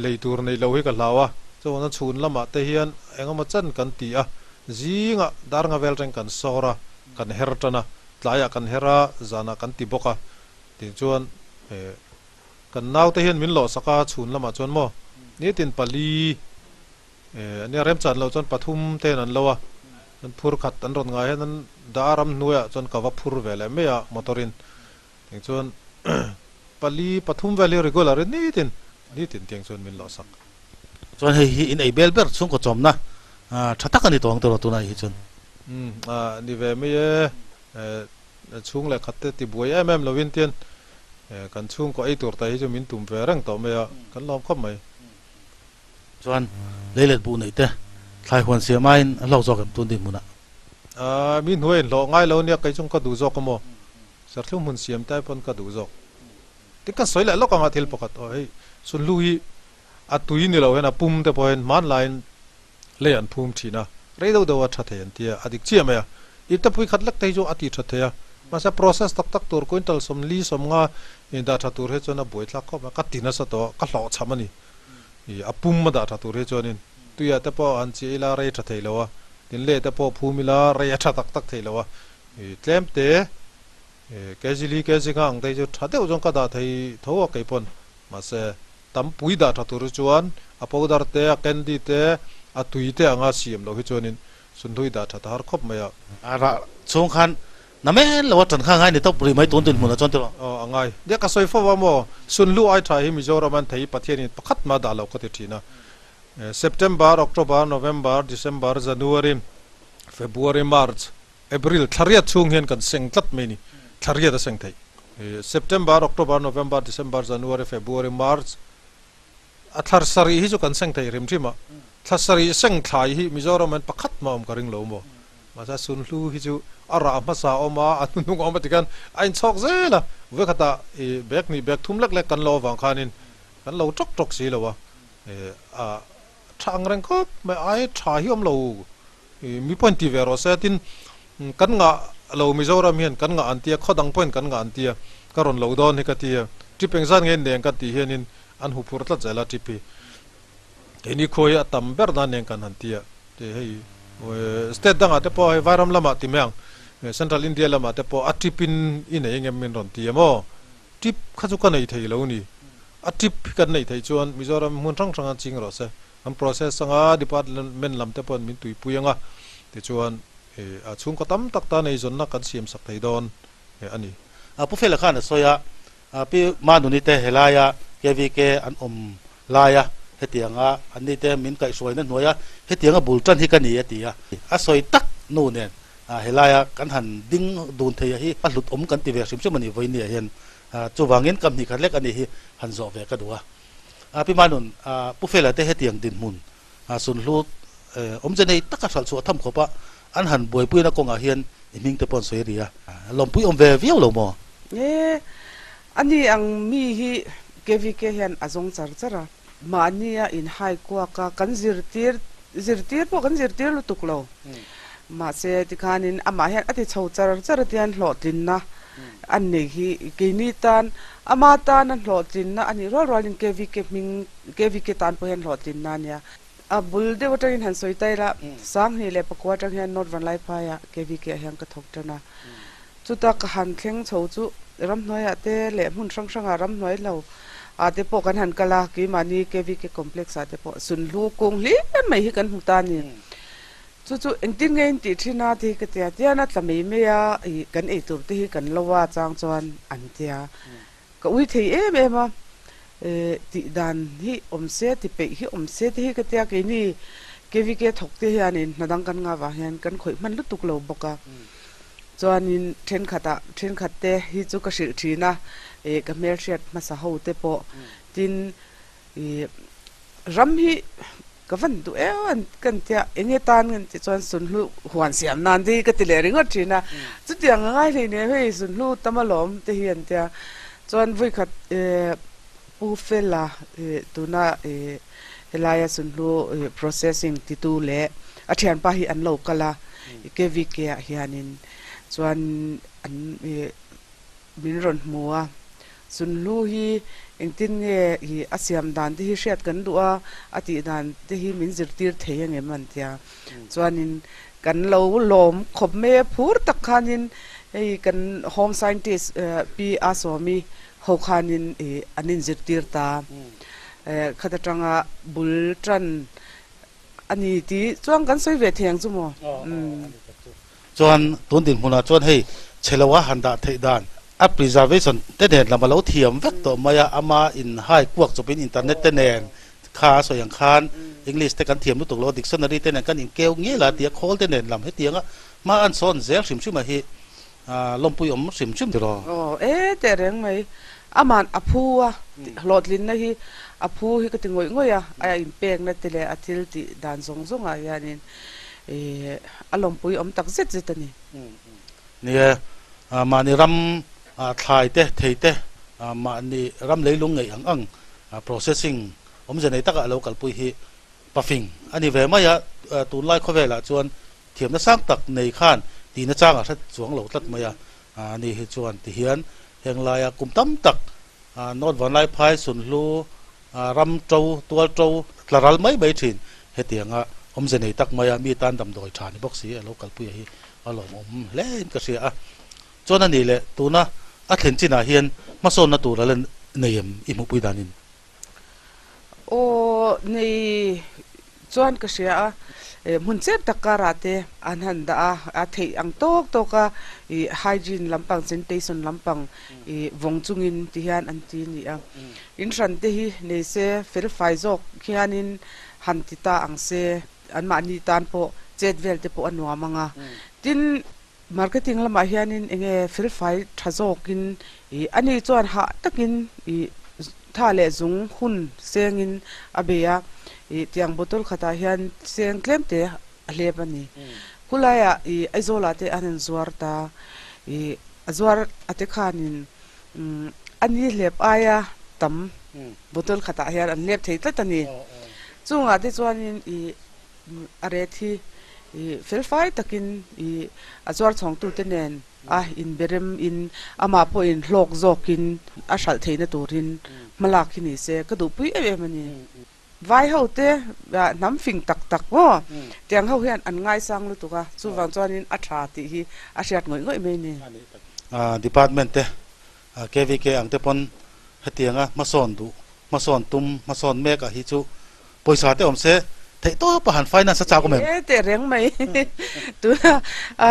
lei tur nei lo hi ka hlau a. Chuan a chhun lamah te hian engemaw chen kan ti a, zingah dar nga vel reng kan sawr a, kan her tan a, tlaiah kan her a, zanah kan ti bawk a. Tih chuan kan naute hian min lawhsak a, chhun lamah chuan maw nitin pali Nia remchan loh chuan pathum te hian an lo a, chuan phur khat an rawn ngai hian an dah a ramhnuaiah chuan ka va phur ve leh mai a motor in tiang chuan pali pathum vel hi regular in nitin nitin tiang chuan min lawh sak. Chuan hei hi in ei bel ber chhungkaw chawmna tha tak a ni tawh ang tiraw tunah hi chuan. Umm ni ve mai e, chhung leh khat te ti buai em em lovin tian kan chhungkaw ei tur te hi chu min tum ve reng tawh mai a, kan lawm khawp mai. Chuan lei let buh neih te thlai huan siam aiin a hlawk zawk em tun ding hmunah? Aaa mi hnuai in hlawh ngai lo nia kei chung ka duh zawk a maw? Serthlum hmun siam te ai pawn ka duh zawk. Tin kan sawi leh lawk anga thil pakhat aw hei Sunhlu hi a tui ni lo hian a pum te pawh hian hmanlaiin lei an phum thin a, rei deuh deuh a tha thei an ti a, a dik chiah mai a. Ipte pui khat lek te hi chu a ti tha thei a, mahse process tak tak tur quintal sawmli sawmnga dah tha tur hi chuan a buaithlak khawp a, ka ti nasa tawh a, ka hlawhchham a ni. I a pum a dah tha tur hi chuanin tuiah te pawh han chiah ila rei tha thei lo a, tin leh te pawh phum ila rei a tha tak tak thei lo a, i tlem te kg li kg nga ang te hi chu tha deuh chuan ka dah thei tho a kei pawn mahse tam pui dah tha tur hi chuan a powder te a candy te a tui te anga siam loh hi chuanin sunhlui dah tha ta har khawp mai a. A rah chhung khan Na men lo a ṭan kha ngai ni tawp rih mai tun din hmunah chuan tiraw? Aw a ngai. Nia ka sawi fo a maw? Sunhlu ai ṭha hi Mizoram an thei Pathianin pakhat mah dah lo ka ti ṭhin a. September, October, November, December, January, February, March, April thla riat chhung hian kan seng tlat mai ni. Thla riat a seng theih. September, October, November, December, January, February, March a thlar sarih hi chu kan seng thei hrim hrim a. Thla sarih seng thlai hi Mizoram an pakhat mah awm ka ring lo maw? Mahse Sunhlu hi chu a rah hmasa a awm a, a hnuhnung a awm a tikhan a inchhawk zel a, vawikhatah i bag hnih bag thum lek lek kan lo avang khanin kan lo tawk tawk si lo a, a tha ang reng khawp mai, ai tha hi awm lo i mi pawhin ti ve rawh se tin kan ngah lo Mizoram hian kan ngah an tia, khaw dang pawhin kan ngah an tia, ka rawn lo dawn hi ka tia, trip engzat nge neng kan tih hianin an hu phur tlat zel a trip hi. Keini khua hi a tam ber nan eng kan han ti a, ti hei state dangah te pawh hei Vairam lamah ti mai ang, Central India lamah te pawh a trip in i nei engem min rawn ti a maw? Trip kha chu ka nei thei lo ni. A trip hi kan neih theih chuan Mizoram hmun hrang hranga ching rawh se. Kan process anga department lam te pawhin min tuipui anga tichuan a chhungkaw tam tak tan eizawnna kan siam sak thei dawn a ni. Pu Fela khan a sawi a, Pi Manuni te helaia KVK an awm laia hetianga anni te min kaihhruaina hnuaia hetianga bul tan hi ka ni a ti a. A sawi tak nu nen helaia kan han ding dun thei a hi a hlut awm kan ti ve hrim hrim a ni vawinia hian. Chuvangin kam hnih khat lek a nih hi han zawh ve ka duh a. Pi Manun, Pu Fela te hetiang dinhmun sunhlu awmze nei taka hralh chhuah tham khawpa an han buaipuina kawngah hian i hming te pawh an sawi ri a, lawmpui awm ve viau lo maw? E, ani ang mi hi KVK hian a zawng char char a, mahnia inhai kuak a, kan zirtir, zirtir pawh kan zirtir lutuk lo. Mahse tikhanin amah hian a ti chho char char a tian hlawhtlinna an nei hi keini tan ama tana hlawhtlinna a nih rual rualin KVK hming KVK tan pawh hian hlawhtlinna a nia. A bul deuh atangin han sawi ta ila, Sanghnih leh Pakua atang hian North Vanlaiphaiah KVK ah hian ka thawk tan a. Chuta ka han thleng chho chu ramhnuaiah te leh hmun hrang hrangah ramhnuai lo ah te pawh kan han kal a, keimahni KVK complex ah te pawh sunhlu kung hlir mai hi kan hmu ta a ni. Chu chu engtin nge in tih thin a ti hi ka ti a, tian a tla mai mai a, ih kan ei tur te hi kan lo a chang chuan an tia. Ka ui thei em em a, eh tih dan hi awm se, ti peih hi awm se te hi ka tia, keini KVK thawk te hianin hna dang kan ngah vang hian kan khawih hman lutuk lo bawk a. Chuanin thenkhatah thenkhat te hi chu ka hrilh thin a, eh ka hmelhriat hmasa ho te pawh tin ih ram hi Ka van duh eu an kan tia enge tan kan tih chuan sunhlu huan siam nan te hi ka ti leh ringawt thin a, chutiang a ngai hlei nen hei sunhlu tam alawm te hi an tia chuan vawikhat eh Pu Fela eh tuna eh helaia sunhlu eh processing titu leh a thianpa hi an lo kal a KVK ah hianin chuan an eh min rawn hmu a. Sunhlu hi engtin nge i a siam dan te hi hriat kan duh a, a tih dan te hi min zirtir thei angem an tia. Chuanin kan lo lawm khawp mai a, phur tak khanin hei kan home scientist Pi Asawmi ho khanin i an inzirtir ta. Khat atanga bul tan a ni tih chuan kan sawi ve thei ang chu maw? Chuan tun dinhmunah chuan hei chhe loa han dah theih dan a preservation te nen lam a lo thiam vek tawh mai a, ama in hai kuak chawpin internet te nen kha a sawi ang khan English te kan thiam lutuk lo a, dictionary te nen kan inkeu ngel a tia khawl te nen lam hetianga hma an sawn zel hrim hrim a hi lawmpui awm hrim hrim tiraw? Aw e teh reng mai, aman a phu a, hlawhtlinna hi a phu hi ka ti ngawih ngawih a, a inpekna te leh a thil tih dan zawng zawngah hianin a lawmpui awm tak zet zet a ni. Ni e, mahni ram thlai te, thei te, mahni ram leilung ngeih ang ang processing awmze nei taka a lo kalpui hi pafing a ni ve mai a, tunlai khawvelah chuan thiamna sang tak nei khan tihna chang a hre chuang lo tlat mai a, ani hi chuan ti hian heng laia kum tam tak North Vanlaiphai Sunhlu ram to, tual to tla ral mai mai thin hetianga awmze nei tak maia mi tan damdawi tha ni bawk si a lo kalpui a hi a lawmawm hle in ka hria a. Chuan a nih leh tuna a thlen chinah hian hmasawnna tur a la nei em i hmuhpui danin? Aw nei chuan ka hria a, hmun chep tak karah te an han dah a, a theih ang tawk tawk a ih hygiene lampang sanitation lampang ih vawng chungin ti hian an ti a ni a. In hran te hi nei se fel fai zawk hianin han ti ta ang se anmahni tan pawh chet vel te pawh a nuam ang a. Tin, marketing lamah hianin eng nge fel fai tha zawkin ih ani chuan hah takin ih tha leh zung hun sengin a bei a, ih tiang bottle khatah hian seng tlem te a hlep a ni. Khulaiah ih Aizawlah te an han zuar ta, ih a zuar a te khanin umm a ni hlep aia tam bottle khatah hian an hlep thei tlat a ni. Chungah te chuanin ih A ret hi i felfai takin i a zuar chhawngtute nen a inberem in amah pawhin hlawk zawkin a hralh theihna turin hmalak hi ni se ka duhpui em em a ni. Vai ho te hnam fing tak tak maw tiang ho hian an ngaisang lutuk a, chuvang chuanin a tha tih hi a hriat ngawih ngawih mai a ni. Department te KVK ang te pawn hetianga hmasawn duh, hmasawn tum, hmasawn mek ah hi chu Pawisa te awm se theih tawp a han finance a chak awm em? E teh reng mai. Tuna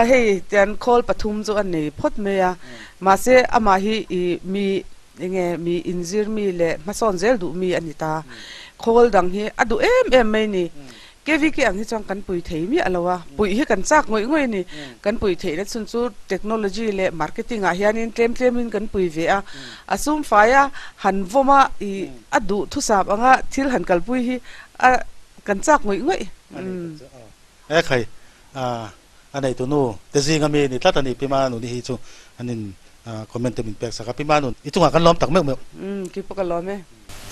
hei tian khawl pathum chu a nei phawt mai a. Mahse amah hi i mi enge mi inzir mi leh hmasawn zel duh mi a ni ta. Khawl dang hi a duh em em mai ni. KVK ang hi chuan kan pui thei miah lo a. Puih hi kan chak ngawih ngawih a ni. Kan pui theihna chhun chu technology leh marketing ah hianin tlem tlemin kan pui ve a. A sum fai a han vawm a i A duh thusap anga thil han kalpui hi a kan chak ngawih ngawih. E khai, a neitu nu te zinga mi ni tlat a ni Pima Nuni hi chu an in comment te min pek sak a. Pima Nun, i chungah kan lawm tak meuh meuh. Umm, kei pawh ka lawm e.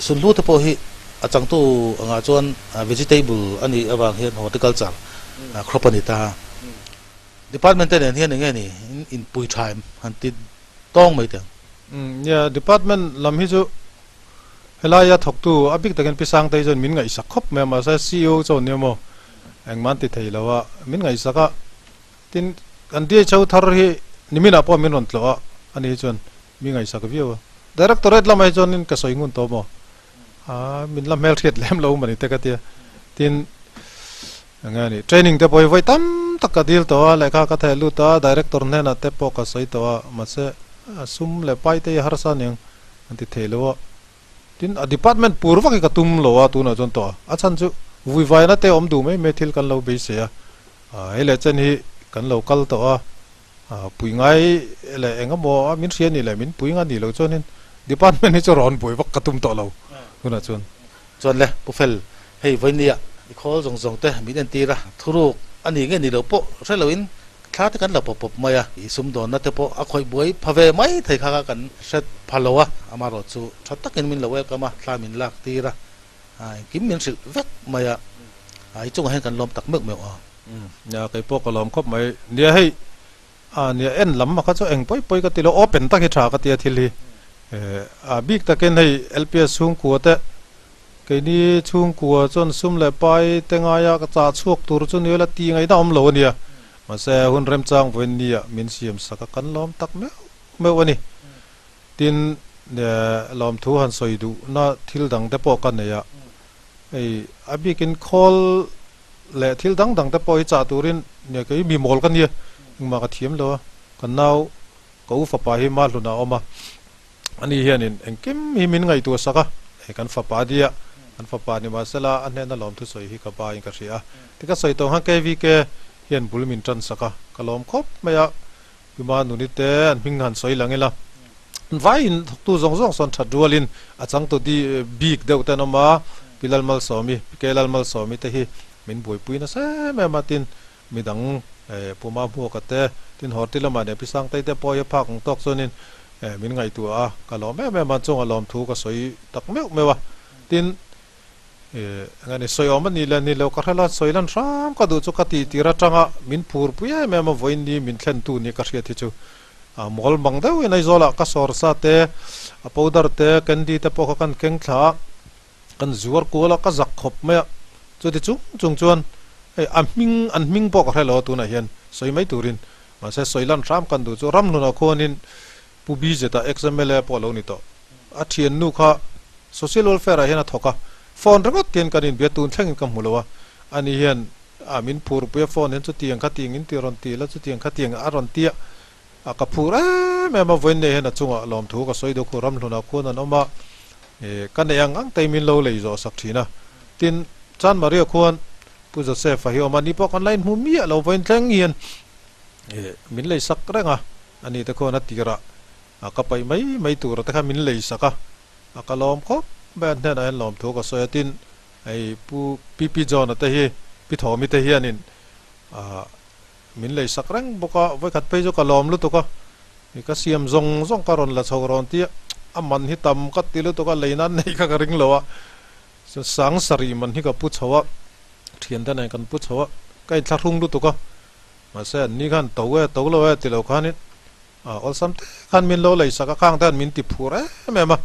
Sunhlu te pawh hi a changtu angah chuan vegetable a nih avang hian horticulture crop a ni ta. Department te nen hian eng nge ni in pui tha em han ti tawng mai teh ang. Umm, nia, department lam hi chu Helaia thawktu a bik takin Pi Sangtei chuan min ngaihsak khawp mai a, mahse CEO chuan nia maw engmah an ti thei lo a, min ngaihsak a, tin kan DHO thar hi niminah pawh min rawn tlawh a, ani hi chuan mi ngaihsak viau a. Directorate lamah hi chuanin ka sawi ngun tawh maw, aa min la hmelhriat lem lo mani te ka tia, tin enge a nih training te pawh hi vawi tam tak ka dil tawh a, lehkha ka theh lut a, director hnenah te pawh ka sawi tawh a, mahse sum leh pai te hi harsa aniang. An ti thei lo a, tin a department pur vak hi ka tum lo a tunah chuan tawh a, a chhan chu vuivaina te awm duh mai mai thil kan lo beisei a, hei leh chen hi kan lo kal tawh a, pui ngai leh eng emaw a min hria nih leh min pui nga nih loh chuanin department hi chu rawn buai vak ka tum tawh lo tunah chuan. Chuan le Pu Fel, hei vawinia i khawl zawng zawng te min entir a, thuruk a ni nge ni lo pawh hre loin Thla te kan la pawp pawp mai a, i sumdawnna te pawh a khawih buai pha ve mai thei kha kha kan hre pha lo a, amaherawh chu tha takin min lo welcome a, thla min lak tir a, engkim min hrilh vek mai a, i chungah hian kan lawm tak meuh meuh a. Nia, kei pawh ka lawm khawp mai. Nia hei, nia en lam a kha chu eng pawi pawi ka ti lo, open tak hi tha ka ti a thil hi. A bik takin hei LPS chhungkua te keini chhungkua chuan sum leh pai te ngaia ka chah chhuak tur chu ni ila ti ngaihna awm lo a nia. Mahse hun remchang vawiin nia min siam sak a kan lawm tak meuh meuh a ni. Tin, lawmthu han sawi duhna thil dang te pawh ka nei a, hei a bikin khawl leh thil dang dang te pawh hi chah turin nia kei mi mawl ka nia, engmah ka thiam lo a, ka nau ka u fapa hi Mahluna a awm a, ani hianin engkim hi min ngaihtuah sak a, hei kan fapa a nia, kan fapa ni mahsela a hnena lawmthu sawi hi ka ba in ka hria a, ti ka sawi tawh ang khan KVK hian bul min tan sak a, ka lawm khawp mai a. Pima nuni te an hming han sawi lang ila, vai in thawktu zawng zawng sawn that rualin a changtu di bik deuh te an awm a, Pi Lalmalsawmi, Pi K Lalmalsawmi te hi min buaipui nasa em em a, tin midang Puma Hmuaka te, tin Horti lamah nen Pi Sangtei te pawh hi a phak ang tawk chuanin min ngaihtuah a, ka lawm em em a, chunga lawmthu ka sawi tak meuh meuh a, tin. Eng a ni, sawi awm a ni le, ni lo ka hrela sawi lan hram ka duh chu ka tih tir atanga min phur pui em em a, vawiin ni min thlen tu ni ka hriat hi chu a mawl mang deuhin Aizawlah ka sawr sa te, a powder te, candy te pawh kha kan keng thla a, kan zuar kual a, ka zak khawp mai a, chuti chung chung chuan hei a hming an hming pawh ka hre lo a tunah hian sawi mai turin, mahse sawi lan hram kan duh chu ramhlunah khuanin Pu BZ-a ex-MLA pawh a lo ni tawh. A thiannu kha Social Welfare-ah hian a thawk a, phone ringawt hian kan inbia tun thlengin ka hmu lo a, ani hian a min phurpui a phone hian chutiang khatiang in ti rawn ti la, chutiang khatiang a rawn ti a, a ka phur em em a, vawiin nei hian a chungah lawmthu ka sawi deuh khu ramhlunah khuan an awm a, ka neih ang ang te min lo lei zawh sak thin a, tin Chan Maria khuan Pu Joseph-a hi a awm a, ni pawh kan la inhmu miah lo vawiin thleng hian min lei sak reng a. Ani te khuan a tirah a ka paih mai mai tur te kha min lei sak a, a ka lawm khawp mai a, hnenah hian lawm thu ka sawi a, tin hei Pu PP John-a te hi Pi Thawmi te hianin ah min lei sak reng bawk a, vawikhat phei chu ka lawm lutuk a, ka siam zawng zawng ka rawn la chho rawn tia a man hi tam ka ti lutuk a, lei nan nei kha ka ring lo a, sang sarih man hi ka pu chho a, thiante nen kan pu chho a, ka inthlahrung lutuk a. Mahse an ni khan to e, to lo e ti lo khanin awlsam te khan min lo lei sak a, khang te khan min ti phur em em a,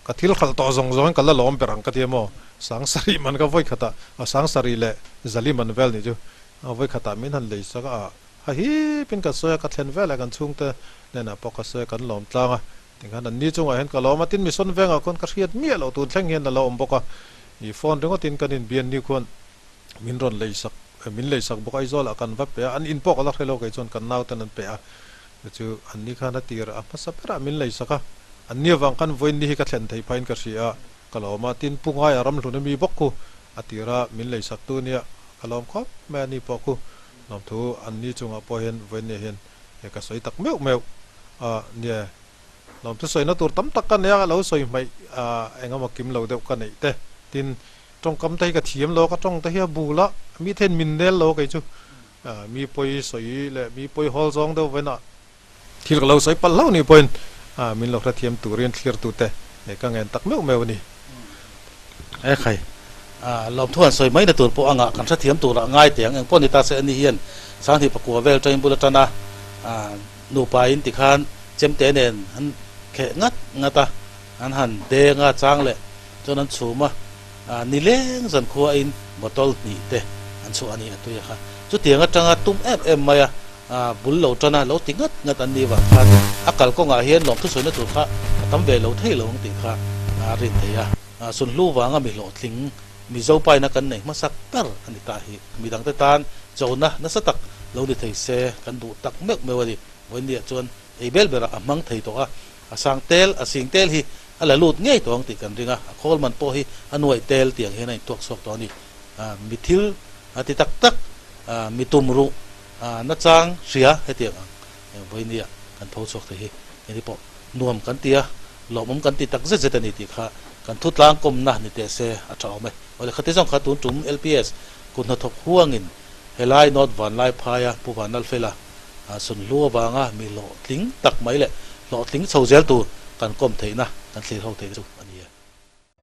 ka thil khalh tawh zawng zawngin ka la lawm ber ang ka ti a maw, sang sarih man ka vawi khatah, sang sarih leh zali man vel nih chu vawi khatah min han lei sak a, ha hipin ka sawi a, ka thlen vel e kan chhungte hnenah pawh ka sawi a, kan lawm tlang a, tikhan an ni chungah hian ka lawm a, tin mission vengah khuan ka hriat miah loh tun thleng hian a la awm bawk a, i phone ringawtin kan inbian ni khuan min rawn lei sak min lei sak bawk Aizawlah kan va pe a, an in pawh ka la hre lo kei chuan kan nauten an pe a, chu chu an ni khan a tir a hmasa berah min lei sak a, an ni avang khan vawiin ni hi ka thlen thei phahin ka hria a, ka lawm a, tin Pu Ngaia ramhlun ami bawk khu a tira min lei sak tu nia ka lawm khawp mai a ni pawh khu lawmthu an ni chungah pawh hian vawiin ni hian ka sawi tak meuh meuh a nia. Lawmthu sawina tur tam tak ka nei a, lo sawi hmaih engemaw kim lo deuh ka neih te. Tin, tawngkam te hi ka thiam lo a, ka tawng te hi a bul a, mi then min nel lo a kei chu. Mi pawi sawi leh mi pawi hawl zawng deuh vawiin ah thil ka lo sawi palh hlauh nih pawhin min lo hrethiam turin thlirtute ka ngen tak meuh meuh a ni. E khai, lawmthu han sawi mai na tur pawh anga kan hrethiam turah ngai teh ang. Engpawh ni ta se ani hian Sanghnih pakua vel tangin bul atana nupa in tikhan chemte nen an kheh ngat ngat a, an han deng a chang leh chuan an chhum a, nileng zan khua in bottle hnih te an chhuah a ni a tui a kha. Chutiang atanga tum em em mai a, bul lo tana lo ti ngat ngat an ni vang khan a kalkawngah hian lawmthu sawina tur kha a tam ve lo thei lo ang tih kha a rin thei a. Sunhlu vanga mi hlawhtling Mizo paina kan nei hmasak ber a ni ta hi. Midangte tan chona nasa tak lo ni thei se kan duh tak meuh meuh a ni. Vawiinniah chuan ei bel berah a hmang thei tawh a, a sang tel, a sing tel hi a la lut ngei tawh ang tih kan ring a, a khawl man pawh hi a nuaih tel tih ang hian a intuak chhuak tawh a ni. Mi thil a ti tak tak, mi tum ruh nachang hria hetiang ang vawiinniah kan tho chhuak thei hi engti pawh nuam kan ti a, lawmawm kan ti tak zet zet a ni tih kha kan thutlang kawmna ni teh se a tha awm e. Awle khati zawng kha tun tum LPS kut hnathawk huangin helai North Vanlaiphaia Pu Vanlalfela Sunhlu avanga mi hlawhtling tak mai leh hlawhtling chho zel tur kan kawm theihna kan thlir ho theih chu.